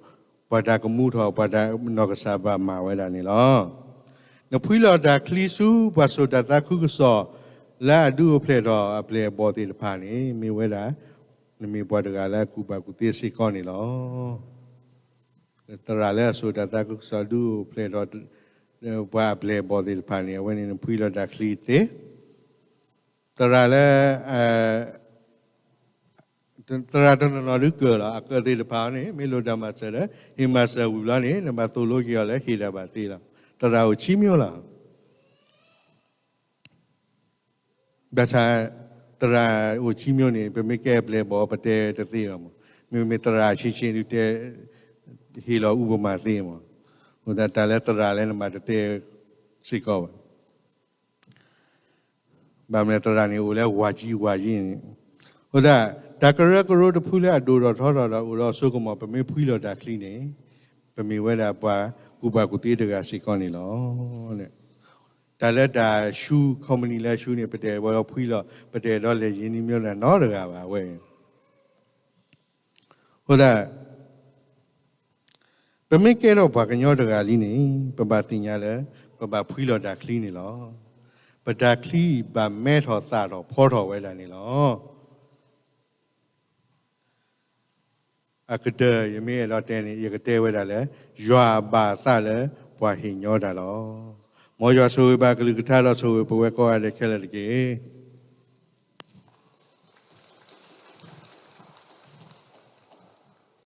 ပှၤတၢ်ကမူထီၣ် ပှၤတၢ်နီၢ်ကစၢ်ဘၣ်မၤဝဲဒၣ်န့ၣ်လီၤ. နဖှံလီၤတၢ်ချံဆူ ပှၤစိာ်တၢ်သးခုကစီၣ် လၢအဒုးအိၣ်ဖျဲၣ်ထီၣ်အပျဲၢ်အဘီၣ်သ့ၣ်တဖၣ်န့ၣ် မ့ၢ်ဝဲဒၣ် နမ့ၢ်ပှၤတဂၤလၢအကူၣ်ဘၣ်ကူၣ်သ့စ့ၢ်ကီးန့ၣ်လီၤ. သရၣ်လၢအစိာ်တၢ်သးခုကစီၣ် ဒုးအိၣ်ဖျဲၣ်ထီၣ် ပှၤအပျဲၢ်အဘီၣ်သ့ၣ်တဖၣ်န့ၣ် အဝဲန့ၣ်နဖှံလီၤတၢ်ချံသ့. သရၣ်လၢ သရၣ်တနီၤနီၤဒုးကၢၢ်လီၤ. အကၢၢ်သ့ၣ်တဖၣ်န့ၣ် မ့ၢ်လိၣ်တၢ်မၤစၢၤဒီး ဟ့ၣ်မၤစၢၤဝံၤဘျီန့ၣ် နဘၣ်သိၣ်လိက့ၤအီၤလၢဟ့ၣ်တၢ်ဘၣ်သ့လီၤ. သရၣ်အိၣ်ဆံမျိလီၤ. ဘၣ်ဆၣ် သရၣ်အိၣ်ဆံမျိန့ၣ် ပမ့ၢ်ကဲအပျဲၢ်အဘီၣ် ပတဲတသ့ဘၣ်မး. မ့မ့ၢ်သရၣ်ဆံဆံဒုးတဲ ဟ့ၣ်လီၤဥပမာသ့မး. အဃိသတး တၢ်လၢသရၣ်လၢနမၤတတဲစ့ၢ်ကီးဘၣ်. ဘၣ်မနုၤသရၣ်န့ၣ်အိၣ်လၢဝးကံဝးယံန့ၣ်. အဃိသတး တၢ်ကရၢကရိတဖုလၢအဒိၣ်ထီၣ်ထီထီၣ်ဒီးအိၣ်ဒီးအစိကမီၤ ပမ့ၢ်ဖှံလီၤတၢ်ချံန့ၣ် ပမ့ၢ်ဝဲဒၣ်ပှၤကူၣ်ဘၣ်ကူၣ်သ့တဂၤစ့ၢ်ကီးန့ၣ်လီၤ. တၢ်လၢတၢ်ဆူ company လၢဆူန့ၣ် ပတအဲၣ်ဒိးဖှံလီၤ ပတအဲၣ်ဒိးလဲၤယံၤနံၤမျိတၢ်နီတဂၤဘၣ်ဝဲ. အဃိသတး ပမ့ၢ်ကဲထီၣ်ပှၤကညီတဂၤလံန့ၣ် ပဘၣ်သ့ၣ်ညါလၢ ပဘၣ်ဖှံလီၤတၢ်ချံန့ၣ်လီၤ. ပတၢ်ချံအံၤဘၣ်မဲထီၣ်သၣ်ထီၣ်ဖီထီၣ်ဝဲဒၣ်န့ၣ်လီၤ. အကတၢၢ်ယမ့ၢ်အဲၣ်ဒိးတဲန့ၣ် ယကတဲဝဲဒၣ်လၢ ယွၤဘၣ်သးလၢပှၤဟ့ၣ်ညီတၢ်လီၤ. မ်ယွၤဆိၣ်ဂ့ၤဘၣ်ကလုၢ်ကထါဒီးဆိၣ်ဂ့ၤပဝဲကိးဂၤဒဲးခဲလၢာ်တက့ၢ်.